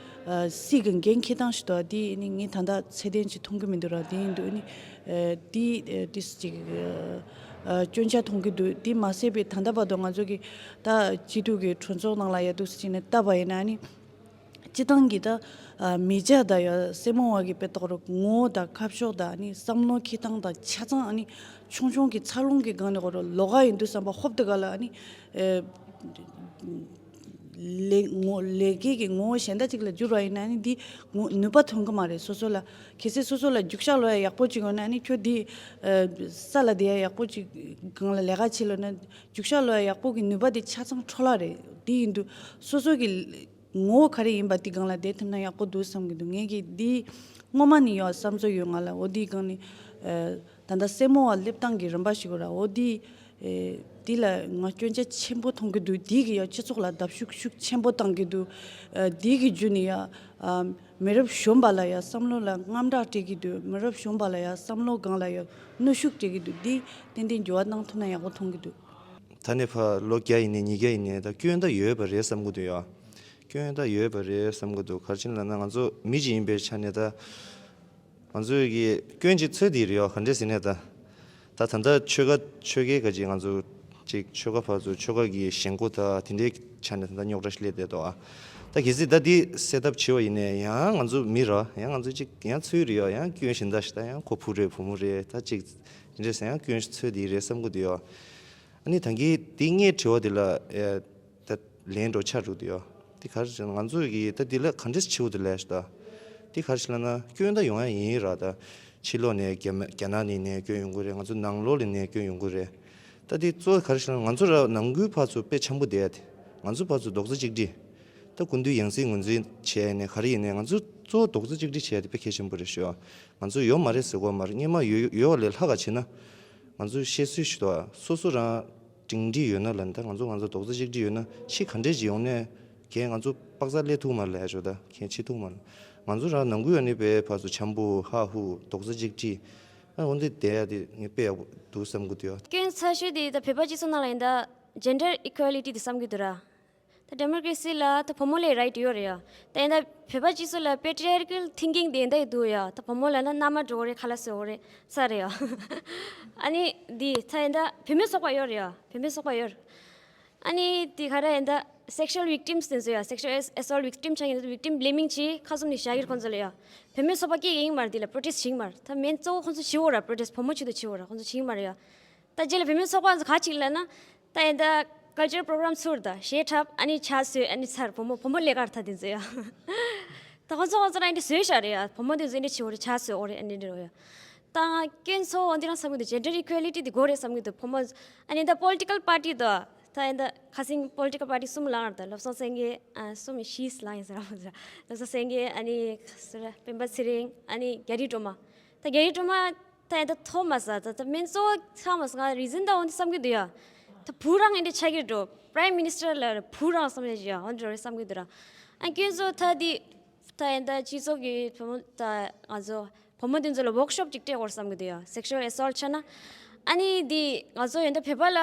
ཨ་སྲིད་ཀྱི་འགན་འཁྱེར་སྟངས་ཞིག་འདུག་དེ་ནི་ངས་ད་ལྟ་ཚད་ལྡན་ཅིག་མཐོང་གི་མི་འདུག་ར། དེ་ཡིན་དུས་ནི་ཨ་དེ་ཨ་ཏིས་ཅིག་ཨ་སྐྱོན་ཆ་མཐོང་གི་འདུག་དེ་མ་ཟད་པའི་ད་ལྟ་བར་དུ་ང་ཚོ་གི་ད་སྤྱི་འཐུས་ཀྱི་གྲོས་ཚོགས་ནང་ལ་ཡ་འདུག་ཟེར་ནས་བལྟས་པ་ཡིན་ན་ནི། སྤྱི་བཏང་གི་ད་ཨ་མི་ཆ་དང་ཡ་སེར་མོ་བ་གི་དཔེ་ཏོག་རོ་ངོ་བོ་དང་ཁ་ཕྱོགས་དང་ཨ་ནི་བསམ་བློ་འཁྱེར་སྟངས་དང་ཆ་ཚང་ཨ་ནི་ཆུང་ཆུང་གི་འཚར་ལོངས་ཀྱི་སྒང་ནས་གོ་རོ་ལོགས་ཀ་ཡིན་དུས་བསམ་པ་ཧོབ་ཏེ་ག་ལ་ཨ་ནི་ཨེ་ལས་ངོ་ལས་ཀའི་གི་ངོ་བོ་གཞན་དག་ཅིག་ལ་བསྒྱུར་བ་ཡིན་ན་ཨ་ནི་འདི་ངོ་ནུས་པ་ཐོན་གི་མ་རེད། སོ་སོ་ལ་གལ་སྲིད་སོ་སོ་ལ་རྒྱུག་ཤར་ལོག་ཡ་ཡག་པོ་ཅིག་ཡོད་ན་ཨ་ནི་ཁྱོད་འདི་ཨེ་ས་ལ་བསྡད་ཡ་ཡག་པོ་ཅིག་སྒང་ལ་ལས་ཀ་བྱེད་ལོ་ན་རྒྱུག་ཤར་ལོག་ཡ་ཡག་པོ་གི་ནུས་པ་དེ་ཆ་ཚང་འཕྲོ་བརླག་རེད། དེ་ཡིན་དུས་སོ་སོ་གི་ངོ་བོ་ག་རེ་ཡིན་པ་དེ་སྒང་ལ་བསྡད་ཐུབ་ན་ཡག་པོ་འདུག་བསམ་གྱི་འདུག་ངས་ཀྱིས་འདི་སྔོན་མ་ནས་ཡོད་བསམ་ཚོད་ཡོད་ང་ལ། འོ་དེའི་སྒང་ནས་ཨ་ད་ལྟ་སེར་མོ་བ་སླེབས་སྟངས་ཀྱི་རིམ་པ་ཞིག་ཡོད་ར། འོ་དེ་ཨ་དེ་ལ་ང་སྐྱོན་ཆ་ཆེན་པོ་མཐོང་གི་འདུག་དེ་གིས་ཡ་སྤྱི་ཚོགས་ལ་བརྡབ་གསིག་ཤུགས་ཆེན་པོ་བཏང་གི་འདུག་ཨ་དེ་གི་བརྒྱུད་ནས་ཡ་ཨ་མི་རབས་གཞོན་པ་ལ་ཡ་བསམ་བློ་ལ་དངངས་སྐྲག་སྤྲད་ཀྱི་འདུག་མི་རབས་གཞོན་པ་ལ་ཡ་བསམ་བློ་སྒང་ལ་ཡ་གནོན་ཤུགས་སྤྲད་ཀྱི་འདུག་འདི་ཏན་ཏན་འགྱུར་བ་བཏང་ཐུབ་ན་ཡག་པོ་མཐོང་གི་འདུག་ད་ནས་ཕར་ལོ་བརྒྱ་ཡིན་ནའི་ཉིས་བརྒྱ་ཡིན་ནའི་ད་སྐྱོན་ད་ཡོད་པ་རེད་བསམ་གྱི་འདུག་ཡ། སྐྱོན་ད་ཡོད་པ་རེད་བསམ་གྱི་འདུག་ག་རེ་བྱས་ནས་ལབ་ན་ང་ཚོ་མི་ཅིག་ཡིན་པའི་ཆ་ནས་ད་ང་ཚོའི་གི་སྐྱོན་ཅིག་འཚོལ་བསྡད་རེད་ཡ། ག་འདྲས་ཟེར་ནས་ད་ད་ད་ལྟ་ཆོལ་ཁ་ཆོལ་ཁའི་ག་ཅིག་ང་ཚོ་ ཅིག་ཆོལ་ཁ་ཕར་ཚུར་ཆོལ་ཁ་གི་ཞེན་ཁོག་དང་དེ་འདྲའི་ཆ་ནས་ད་རྙོག་དྲ་ཞིག་སླེབས་བསྡད་འདུག་ཨ། ད་གལ་སྲིད་ད་འདི་སེལ་ཐབས་བྱེད་པ་ཡིན་ནའི་ཡང་ང་ཚོ་མི་ར་ཡང་ང་ཚོ་ཅིག་ཡང་ཚུལ་རེད་ཡ། ཡང་སྐྱོན་གཞན་དག་ཞིག་ད་ཡང་ཁོ་བུ་རེད་བུ་མོ་རེད་ད་ཅིག་དེ་འདྲས་ཡང་སྐྱོན་ཚོད་འདི་རེད་བསམ་གི་འདུག་ཡ། ཨ་ནི་ད་གིན་འདི་ངའི་དྲི་བ་འདི་ལ་ཨེ་ད་ལན་འདྲ་ཆགས་འགྲོ་འདུག་ཡ། འདི་ག་རེ་ཟེར་ན་ང་ཚོ་གི་ད་འདི་ལ་ག་འདྲས་བྱེད་དགོས་འདུག་ལབ་ཤག་ད། འདི་ག་རེ་ཟེར་ན་སྐྱོན་ད་ཡོང་ཡ་ཡིན་ར་ད། ཕྱི་ལོགས་ནས་རྒྱ་མ་རྒྱ་ནག་ནས་ནས་སྐྱོན་ཡོང་གི་རེད། ང་ཚོ་ནང་ལོགས་ལ་ནས་སྐྱོན་ཡོང་གི་རེད། ད་དེ་གཙོ་བོ་ག་རེ་ཞུ་ན་ང་ཚོ་ར་ནང་ཁུལ་ཕར་ཚུར་དཔེ་འཆམ་པོ་བསྡད་ཡ་དེ། ང་ཚོ་ཕར་ཚུར་རྡོག་རྩ་གཅིག་སྒྲིལ། ད་སྐུ་མདུན་ཡང་སྲིད་ངོས་འཛིན་བྱས་ནས་ག་རེ་ཡིན་ནའི་ང་ཚོ་གཙོ་བོ་རྡོག་རྩ་གཅིག་སྒྲིལ་བྱས་ཡ་དེ་དཔེ་གལ་ཆེན་པོ་རེད་ཤག་ང་ཚོ་ཡོད་མ་རེད་ཟེར་གོ་མ་རེད། སྔོན་མ་ཡོད་ཡོད་པ་ལས་ལྷག་ག་བྱས་ན། ང་ཚོ་བཤད་སྲོལ་ཞིག་འདུག་ཨ། སོ་སོ་རང་སྒྲིང་སྒྲིང་ཡོད་ན་ལབ་ན་ད་ང་ཚོ་ང་ཚོ་རྡོག་རྩ་གཅིག་སྒྲིལ་ཡོད་ན་ཕྱི་ག་འདྲས་ཅིག་ཡོང་ནའི་གལ་ང་ཚོ་པགས་ཚ་སླེབས་ཐུབ་མ་རེད་ལབ་ཡ་ཅིག་ད་གལ་ཆེ་ཐུབ་མ་རེད། ང་ཚོ་རང་ནང་ཁུལ་ཡོད་ནི་དཔེ་ཕར་ཚུར་འཆམ་པོ་ཧ་ཧུ་རྡོག་རྩ་གཅིག་སྒྲིལ། ཨ་འོན་ཏེ་བསྡད་ཡ་དེ་ངས་དཔེ་ཡག་པོ་འདུག་བསམ་གི་འདུག་ཡ། སྐྱོན་ཚ་ཤོས་དེ་ད་བོད་པ་སྤྱི་ཚོགས་ནང་ལ་ཡིན་ད་gender equality་དེ་བསམ་གི་འདུག་ར། ད་democracy་ལ་ད་བུ་མོ་ལ་right་ཡོད་རེད་ཡ། ད་ཡིན་ད་བོད་པ་སྤྱི་ཚོགས་ལ་patriarchal thinking་དེ་ཡིན་ད་ཡི་འདུག་ཡ། ད་བུ་མོ་ལ་ན་མནའ་མ་འགྲོ་གི་རེད། ཁ་ལག་བཟོ་གི་རེད་ས་རེད་ཡ། ཨ་ནི་འདི་ད་ཡིན་ད་བུད་མེད་ཚོགས་པ་ཡོད་རེད་ཡ། བུད་མེད་ཚོགས་པ་ཡོད་རེད། ཨ་ནི་དེ་ག་རེ་ཡིན་ད་sexual victims་དེ་ཚོ་ཡ། sexual assault victim་ཆགས་ཡིན་ད་victim blaming་བྱེད་ཁ་བཙུམ་ནས་བཞག་གི་རེད་ཁོང་ཚོ་ལ་ཡ། བུད་མེད་ཚོགས་པ་སྐད་ཡིན་མ་རེད། དེ་ལ་protest་བྱེད་ཀྱི་མ་རེད། ད་main་གཙོ་བོ་ཁོང་ཚོ་བྱེད་འོ་ར་protest་བུ་མོ་ཆེད་དུ་བྱེད་འོ་ར་ཁོང་ཚོ་བྱེད་ཀྱི་མ་རེད་ཡ། ད་རྗེས་ལ་བུད་མེད་ཚོགས་པ་ཚོ་ག་ཅིག་ལབ་ན། ད་ཡིན་ད་culture program་ཚུར་ད་གཞས་འཁྲབ་ཨ་ནི་ཇ་བཟོས་ཨ་ནི་ཚར་བུ་མོ་བུ་མོ་ལས་ཀར་ད་དེ་ཚོ་ཡ། ད་ཁོང་ཚོ་ཁོང་ཚོ་རང་འདི་བཟོས་བཞག་རེད་ཡ། བུ་མོ་དེ་ཚོ་འདི་བྱེད་འོ་རེད་ཇ་བཟོས་འོ་རེད་ཨ་ནི་འདི་རོ་ཡ། ད་ང་སྐྱོན་ཚོ་འོ་འདི་རང་བསམ་གི་འདུག gender equality་དེ་དགོས་རེད་བསམ་གི་འདུག་བུ་མོ་ཨ་ནི་ད་political party་དོ། ད་ཡིན་ད་ཁ་སང་political party་གསུམ་ལངས་ར་ད་བློ་བཟང་སེང་གེ་ཨ་གསུམ་བཞི་ལངས་ཡིན་ཟེར་ར་བློ་བཟང་སེང་གེ་ཨ་ནི་སུ་ར་སྤེན་པ་ཚེ་རིང་ཨ་ནི་རྒྱ་རི་སྒྲོལ་མ། ད་རྒྱ་རི་སྒྲོལ་མ་ད་ཡིན་ད་ཐོག་མ་ཟ་ད་ད་སྨན་གཙོ་བོ་ཚང་མ་ཟ་ང་reason་ད་འོང་དེ་བསམ་གྱི་འདུག་ཡ། ད་བུ་རང་ཡིན་ད་ཆགས་ཀྱི་འགྲོ་Prime Minister་ལ་བུ་རང་བསམ་ཡ་ཅི་ཡ་འོང་འགྲོ་རེད་བསམ་གྱི་འདུག་ར། ཨ་སྐྱོན་གཙོ་ད་དེ་ད་ཡིན་ད་སྤྱི་ཚོགས་ཀྱི་བུ་མོ་ད་ང་ཚོ་བུ་མོ་དེ་ཚོ་ལ་workshop་ཅིག་སྤྲད་དགོས་བསམ་གྱི་འདུག་ཡ། sexual assault་ཆ་ན། ཨ་ནི་དེ་ང་ཚོ་ཡིན་ད་བོད་པ་ལ་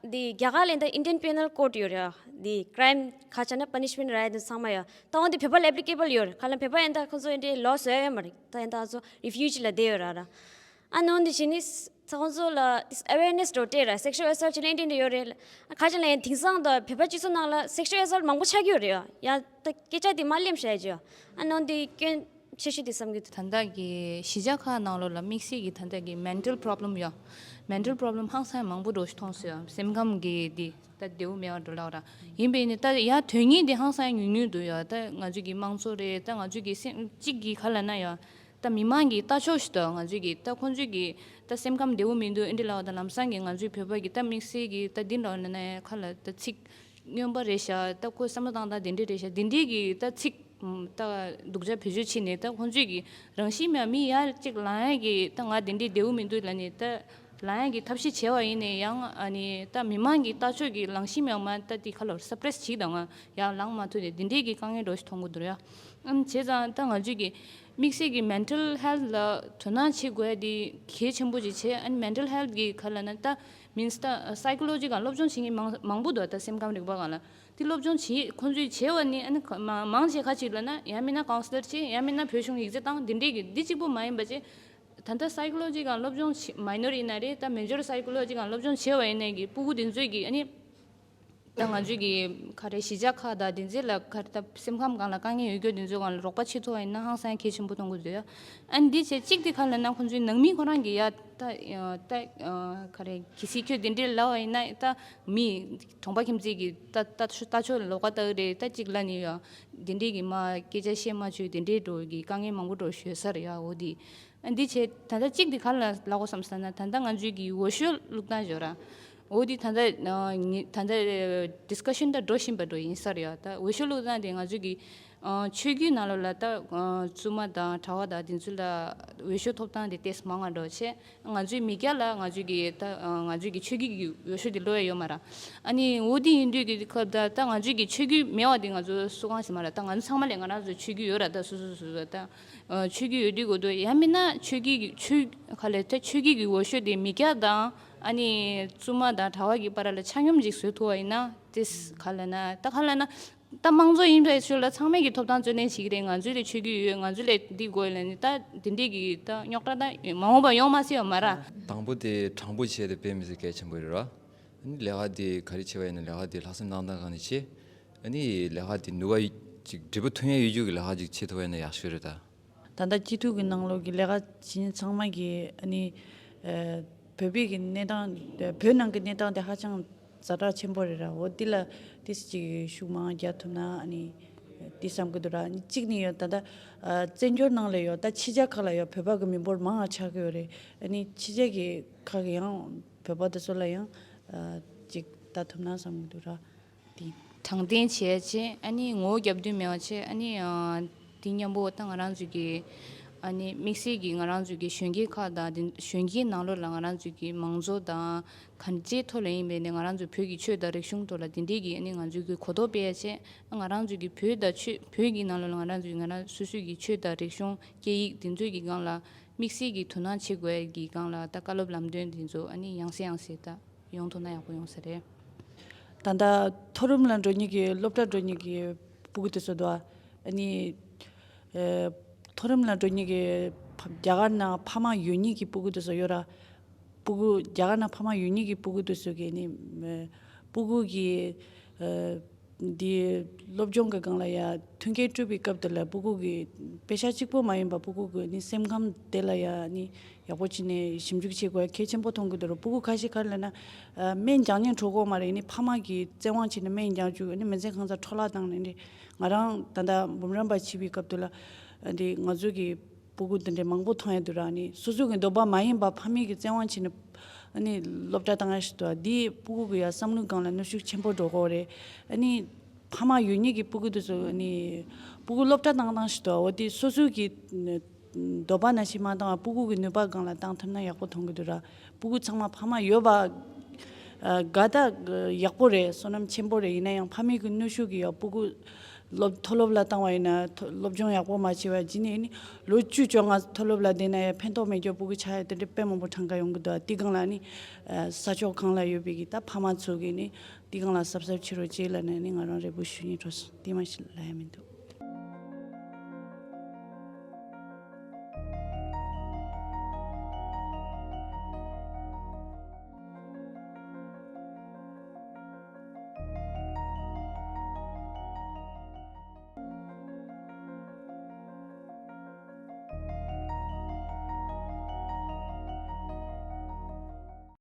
དེ་རྒྱ་གར་ལ་ཡིན་ད་Indian Penal Code་ཡོད་རེད་ཡ། དེ་crime་ག་ཆ་ན་punishment་ར་ཡ་དེ་ཚང་མ་ཡ། ད་འོང་དེ་བོད་པ་ལ་applicable་ཡོད་རེད། ག་ལ་བོད་པ་ཡིན་ད་ཁོ་ཚོ་ཡིན་ད་law་བཟོ་ཡ་ཡོད་མ་རེད། ད་ཡིན་ད་ང་ཚོ་refugee་ལ་བསྡད་ཡོད་ར་ར། ཨ་ནི་འོང་དེ་བྱས་ནི་ད་ཁོ་ཚོ་ལ་this awareness་འགྲོ་སྤྲད་ར། sexual assault་བྱས་ན་འདི་འདྲ་ཡོད་རེད། ཨ་ག་ཅི་ལ་ཡིན་དེང་སང་ད་བོད་པ་སྤྱི་ཚོགས་ནང་ལ་sexual assault་མང་པོ་ཆགས་ཀྱི་ཡོད་རེད་ཡ། ཡ་ད་སྐད་ཆ་དེ་མ་གླེམ་བྱ་ཡ་ཅི་ཡ། ཨ་ནི་འོང་དེ་སྐྱོན་ཆེ་ཤོས་དེ་བསམ་གྱི་འདུག་ད་ལྟ་གི་གཞིས་ཆགས་ཁག་ནང་ལོགས་ལ་དམིགས་བསལ་གྱི་ད་ལྟ་གི་mental problem་ཡོད། mental problem་ཧང་སང་མང་པོ་འགྲོ་ཞིག་མཐོང་སོང་ཡ། སེམས་ཁམས་ཀྱི་དེ་ད་བདེ་བོ་མེད་པ་འགྲོ་ལབ་ར། ཡིན་པས་ནི་ད་ཡ་དོན་སྙིང་དེ་ཧང་སང་ཉུང་ཉུང་འདུག་ཡ། ད་ང་ཚོ་གི་དམངས་གཙོ་རེད། ད་ང་ཚོ་གི་སེམས་གཅིག་གི་ག་ལབ་ན་ཡ། ད་མི་མང་གི་ལྟ་ཕྱོགས་ཤིག་ད་ང་ཚོ་གི་ད་ཁོང་ཚོ་གི་ད་སེམས་ཁམས་བདེ་བོ་མི་འདུག་ཨེ་འདྲ་ལབ་པ་ད་ལམ་སང་གི་ང་ཚོའི་བོད་པ་གི་ད་དམིགས་བསལ་གི་ད་འདི་འདྲ་ལབ་ན་ཡ་ཁ་ལ་ད་ཚིག་རྔོན་པ་རེད་ཤག་ད་ཁོའི་བསམ་བློ་བཏང་སྟངས་དེ་འདྲས་རེད་ཤག་འདི་འདྲས་ཀྱི་ད་ཚིག་ད་སྡུག་ཅག་བེད་སྤྱོད་བྱས་ནས་ད་ཁོང་ཚོས་ཀྱི་རང་བཞིན་མེད་མི་ཡར་གཅིག་ལངས་ཡག་གི་ད་ང་འདི་འདྲས་བདེ་བོ་མི་འདུག་ལབ་ནས་ད་ལངས་ཡག་གི་ཐབས་ཤེས་བྱས་པ་ཡིན་ནའི་ཡང་ཨ་ནི་ད་མི་མང་གི་ལྟ་ཕྱོགས་ཀྱི་ལངས་ཤིང་མེད་མ་ད་དེ་ཁ་ལོ་suppress་བྱེད་དང་ཡང་ལངས་མ་ཐུབ་ནས་འདི་འདྲས་ཀྱི་དཀའ་ངལ་འདྲ་ཞིག་མཐོང་གི་འདུག་ཡ། ཨ་ནི་བྱས་ཙང་ད་ང་ཚོས་ཀྱི་དམིགས་བསལ་གྱི་mental health་ལ་དོ་སྣང་བྱེད་དགོས་ཡ་དེ་གལ་ཆེན་པོ་ཅིག་བྱས། ཨ་ནི་mental health་གི་ཁ་ལ་ན་ད་means་ད་psychology་གང་སློབ་སྦྱོང་བྱེད་མཁན་མང་མང་པོ་འདུག་ད་སེམས་ཁམས་རིག་པ་གང་ལ་དེ་སློབ་སྦྱོང་བྱེད་ཁོང་ཚོས་བྱས་པ་ནི་ཨ་ནི་ག་མ་མང་ཆེ་ཁ་ཅིག་ལ་ན་ཡང་མིན་ན་counselor་བྱེད་ཡང་མིན་ན་བོད་གཞུང་ཡིག་ཚད་བཏང་འདི་འདྲས་ཀྱི་འདི་གཅིག་པོ་མ་ཡིན་པ་བྱས། ད་ལྟ་psychology་གང་སློབ་སྦྱོང་བྱེད་minor་ཡིན་ན་རེད། ད་major psychology་གང་སློབ་སྦྱོང་བྱས་པ་ཡིན་ནའི་གི་སྤུ་གུ་དེ་ཚོས་ཀྱི་ཨ་ནི། ད་ང་ཚོས་ཀྱི་ག་རེ་གཞིས་ཆགས་ཁག་དང་དེ་ཚོ་ལ་ག་རེ་ད་སེམས་ཁམས་སྒང་ལ་དཀའ་ངལ་ཡོད་རྒྱུ་དེ་ཚོའི་སྒང་ལ་རོགས་པ་བྱེད་ཐུབ་པ་ཡིན་ན་ཧང་སང་གལ་ཆེན་པོ་མཐོང་གི་འདུག་ཡ། ཨ་ནི་འདི་བྱས་གཅིག་དེ་ག་ལབ་ན་ཁོང་ཚོའི་ནང་མི་ཁོ་རང་གི་ཡ་ད་ད་ག་རེ་གལ་སྲིད་ཁྱོད་དེ་འདྲས་ལབ་པ་ཡིན་ན་ད་མི་གྲོང་པ་ཁྱིམ་མཚེས་ཀྱི་ད་ད་ད་ཕྱོགས་ལ་ལོགས་ཀ་ལྟ་གི་རེད། ད་གཅིག་ལབ་ནས་ཡ་དེ་འདྲས་ཀྱི་མ་སྐད་ཆ་བཤད་མ་བཅུག་དེ་འདྲས་འགྲོ་གི་དཀའ་ངལ་མང་པོ་འགྲོ་ཞོད་ས་རེད་ཡ། འོ་དེ། ཨ་འདི་བྱས་ད་ལྟ་གཅིག་འདི་ག་ལ་ལབ་དགོས་བསམ་ཟེར་ན་ད་ལྟ་ང་ཚོའི་གི་འོས་ཤོག་བླུགས་སྟངས་ཡོད་ར། འོ་འདི་ད་ལྟ་ཨ་ངེ་ད་ལྟ་discussion་ད་འགྲོ་བཞིན་པ་འགྲོ་ཡིན་ས་རེད་ཡ། ད་འོས་ཤོག་བླུགས་སྟངས་དེ་ང་ཚོའི་གི་ཨ་ཆོས་བརྒྱུད་ནང་ལོགས་ལ་ད་ཨ་བཙུན་མ་དང་གྲྭ་པ་དང་དེ་ཚོ་ལ་འོས་ཤོག་ཐོབ་སྟངས་དེ་ཏོག་ཙམ་མང་བ་འགྲོ་བྱས། ང་ཚོའི་མི་སྐྱ་ལ་ང་ཚོའི་གི་ད་ཨ་ང་ཚོའི་གི་ཆོས་བརྒྱུད་ཀྱི་འོས་ཤོག་དེ་ལོས་ཡོད་མ་ར། ཨ་ནི་འོ་དེ་ཡིན་དུས་ཀྱི་སྐབས་ད་ད་ང་ཚོའི་གི་ཆོས་བརྒྱུད་མེད་པ་དེ་ང་ཚོ་སུ་གང་ཞིག་མ་ར། ད་ང་ཚོ་ཚང་མ་ལས་ང་རང་ཚོ་ཆོས་བརྒྱུད་ཡོད་ར། ད་སོ་སོ་སོ་སོ་ད་ཨ་ཆོས་བརྒྱུད་ཡོད་དུས་གོ་དོ་ཡང་མིན་ན་ཆོས་བརྒྱུད་ཀྱི་ཆོས་ག་ལས་ད་ཆོས་བརྒྱུད་ཀྱི་འོས་ཤོག་དེ་མི་སྐྱ་དང་ཨ་ནི་བཙུན་མ་དང་གྲྭ་པ་གི་བར་ལ་ཆ་སྙོམས་ཅིག་བཟོ་ཐུབ་པ་ཡིན་ན་དེ་ག་ལ་ན་ད་ག་ལ་ན། ད་དམངས་གཙོ་ཡིན་པའི་ཆོས་ལ་ཚང་མས་ཀྱི་ཐོབ་ཐང་རྩོད་ལེན་བྱེད་ཀྱི་རེད། ང་ཚོའི་ལས་ཆོས་བརྒྱུད་ཡོད། ང་ཚོའི་ལས་འདི་དགོས་ལ་ནི་ད་འདི་འདྲས་ཀྱི་ད་རྙོག་དྲ་ད་མ་འོངས་པ་ཡོང་མ་སྲིད་པ་མ་ར། དང་པོ་དེ་དྲང་པོ་བྱས་ཏེ་དཔེ་མི་སྲིད་གལ་ཆེན་པོ་རེད་ར། ཨ་ནི་ལས་ཀ་དེ་ག་རེ་བྱེད་པ་ཡིན་ན་ལས་ཀ་དེ་ལྷག་བསམ་གནང་སྟངས་གང་ནས་བྱེད། ཨ་ནི་ལས་ཀ་དེ་ནུས་པ་ཅིག་འབྲས་བུ་ཐོན་ཡ་ཡོད་རྒྱུ་གི་ལས་ཀ་ཅིག་བྱེད་ཐུབ་པ་ཡིན་ན་ཡག་ཤོས་རེད་ད། ད་ལྟ་སྤྱི་འཐུས་ཀྱི་ནང་ལོགས་ཀྱི་ལས་ཀ་བྱེད་མཁན་ཚང་མ་གིས་ཨ་ནི་ཨ་བོད་པའི་གི་གནས་སྟངས་བོད་ནང་གི་གནས་སྟངས་དེ་ཧ་ཅང་ཛ་དྲག་ཆེན་པོ་རེད་ར། འོ་འདི་ལ་ཏོག་ཙམ་ཅིག་ཤུགས་མང་རྒྱག་ཐུབ་ན་ཨ་ནི་འདི་བསམ་གི་འདུག་ར། ཨ་ནི་གཅིག་ནི་ཡོད་ད་ལྟ་ཨ་བཙན་བྱོལ་ནང་ལ་ཡོད་ད་ཕྱི་རྒྱལ་ཁག་ལ་ཡོད་བོད་པ་གི་མི་འབོར་མང་ང་ཆགས་ཀྱི་ཡོད་རེད། ཨ་ནི་ཕྱི་རྒྱལ་གི་ཁག་གི་ཡང་བོད་པ་དེ་ཚོ་ལ་ཡང་ཨ་ཅིག་ལྟ་ཐུབ་ན་བསམ་གི་འདུག་ར། དེ་དྲང་བདེན་བྱས་བྱས་ཨ་ནི་ངོ་བོ་རྒྱབ་མདུན་མེད་པ་བྱས་ཨ་ནི་ཨ་དེ་མཉམ་པོ་ད་ང་རང་ཚོའི་གི་ཨ་ནི་དམིགས་བསལ་གྱི་ང་རང་ཚོའི་གི་གཞོན་སྐྱེས་ཁག་དང་དེ་གཞོན་སྐྱེས་ནང་ལོགས་ལ་ང་རང་ཚོའི་གི་མང་གཙོ་དང་གང་ཅིའི་ཐོག་ལ་ཡིན་པའི་ནས་ང་རང་ཚོའི་བོད་ཀྱི་ཆོས་དང་རིག་གཞུང་ཐོག་ལ་དེ་འདྲའི་གི་ཨ་ནི་ང་ཚོའི་གི་གོ་རྟོགས་སྤེལ་ཡ་བྱས། ང་རང་ཚོའི་གི་བོད་དང་ཆོས་བོད་ཀྱི་ནང་ལོགས་ལ་ང་རང་ཚོའི་ང་རང་སོ་སོའི་གི་ཆོས་དང་རིག་གཞུང་སྐད་ཡིག་དེ་ཚོའི་གི་སྒང་ལ་དམིགས་བསལ་གྱི་དོ་སྣང་བྱེད་དགོས་ཀྱི་སྒང་ལ་ད་བཀའ་སློབ་ལམ་སྟོན་དེ་ཚོ་ཨ་ནི་ཡང་སེ་ཡང་སེ་ད་ཡོང་ཐུབ་ན་ཡག་པོ་ཡོང་ས་རེད། ད་ལྟ་མཐོ་རིམ་ལ་འགྲོ་མཁན་གྱི་སློབ་གྲྭ་འགྲོ་མཁན་གྱི་སྤུ་གུ་དེ་ཚོ་འདུག་ཨ་ནི་ཨ་མཐོ་རིམ་ལ་འགྲོ་མཁན་གྱི་ཕ་རྒྱ་གར་ནང་ཕ་མ་ཡོད་མཁན་གྱི་སྤུ་གུ་དེ་ཚོ་ཡོད་ར། སྤུ་གུ་རྒྱ་གར་ནང་ཕ་མ་ཡོད་མཁན་གྱི་སྤུ་གུ་དེ་ཚོ་གི་ནི་ཨ་སྤུ་གུ་གི་ཨ་འདི་སློབ་སྦྱོང་གི་སྒང་ལ་ཡ་མཐུན་རྐྱེན་སྤྲོད་པའི་སྐབས་དེ་ལ་སྤུ་གུ་གི་དཔེ་ཆ་གཅིག་པོ་མ་ཡིན་པ་སྤུ་གུ་གི་ནི་སེམས་ཁམས་དེ་ལ་ཡ་ནི་ཡག་པོ་བྱས་ནས་ཞིབ་འཇུག་བྱེད་དགོས་གལ་ཆེན་པོ་མཐོང་གི་འདུག་ར། སྤུ་གུ་ཁ་ཤས་ག་རེ་ལབ་ན་ཨ་སྨན་རྒྱག་སྙིང་བྲོ་གི་མ་རེད། ནི་ཕ་མ་གིས་བཙན་དབང་བྱས་ནས་སྨན་རྒྱག་བཅུག་ནི་མི་ཚེ་གང་ཚ་འཕྲོ་བརླག་བཏང་ནས་ནི་ང་རང་ད་ལྟ་འབུམ་རམས་པ་བྱེད་པའི་སྐབས་དེ་ལ་ཨ་འདི་ང་ཚོ་གི་སྤུ་གུ་དེ་འདྲའི་མང་པོ་མཐོང་ཡ་འདུག་ར། ཨ་ནི་སོ་སོ་གི་འདོད་པ་མ་ཡིན་པ་ཕ་མེས་ཀྱི་བཙན་དབང་བྱས་ནས་ཨ་ནི་སློབ་གྲྭ་བཏང་ཡ་ཞིག་འདུག་འདིས་སྤུ་གུ་གི་ཡ་བསམ་བློའི་སྒང་ལ་གནོན་ཤུགས་ཆེན་པོ་འགྲོ་གི་རེད། ཨ་ནི་ཕ་མ་ཡོད་མཁན་གྱི་སྤུ་གུ་དེ་ཚོ་ཨ་ནི་སྤུ་གུ་སློབ་གྲྭ་བཏང་སྟངས་ཤིག་འདུག་འོ་དེ་སོ་སོ་གི་འདོད་པ་ནང་བཞིན་མ་བཏང་བ་སྤུ་གུ་གི་ནུས་པ་སྒང་ལ་བཏང་ཐུབ་ན་ཡག་པོ་མཐོང་གི་འདུག་ར། སྤུ་གུ་ཚང་མ་ཕ་མ་ཡོད་པ་ཨ་དགའ་ད་ཡག་པོ་རེད། བསོད་ནམས་ཆེན་པོ་རེད། ཡིན་ན་ཡང་ཕ་མེས་ཀྱི་གནོན་ཤུགས་ཀྱིས་ཡང་སྤུ་གུ་སློབ་མཐོ་སློབ་ལ་བཏང་བ་ཡིན་ན་མཐོ་སློབ་སྦྱོང་ཡག་པོ་མ་བྱས་པ་རྗེས་ནས་ནི་ལོ་བཅུ་བཅོ་ལྔ་མཐོ་སློབ་ལ་བསྡད་ན་ཡང་ཕན་ཐོགས་མེད་རྒྱུ་སྤུ་གུ་ཆགས་ཡ་དེ་འདྲ་དཔེ་མང་པོ་གྲངས་ཀ་ཡོང་གི་འདུག་དེ་སྒང་ལ་ནི་ཨ་ས་ཕྱོགས་གང་ལ་ཡོད་པའི་གི་ད་ཕ་མ་ཚོ་གིས་ནི་དེ་སྒང་ལ་གཟབ་གཟབ་བྱེད་རོགས་བྱེད་ལབ་ནས་ནི་ང་རང་རེ་སྐུལ་ཞུ་སྙིང་འདོད་སོང་། དེ་མ་གཞི་ལབ་ཡ་མི་འདུག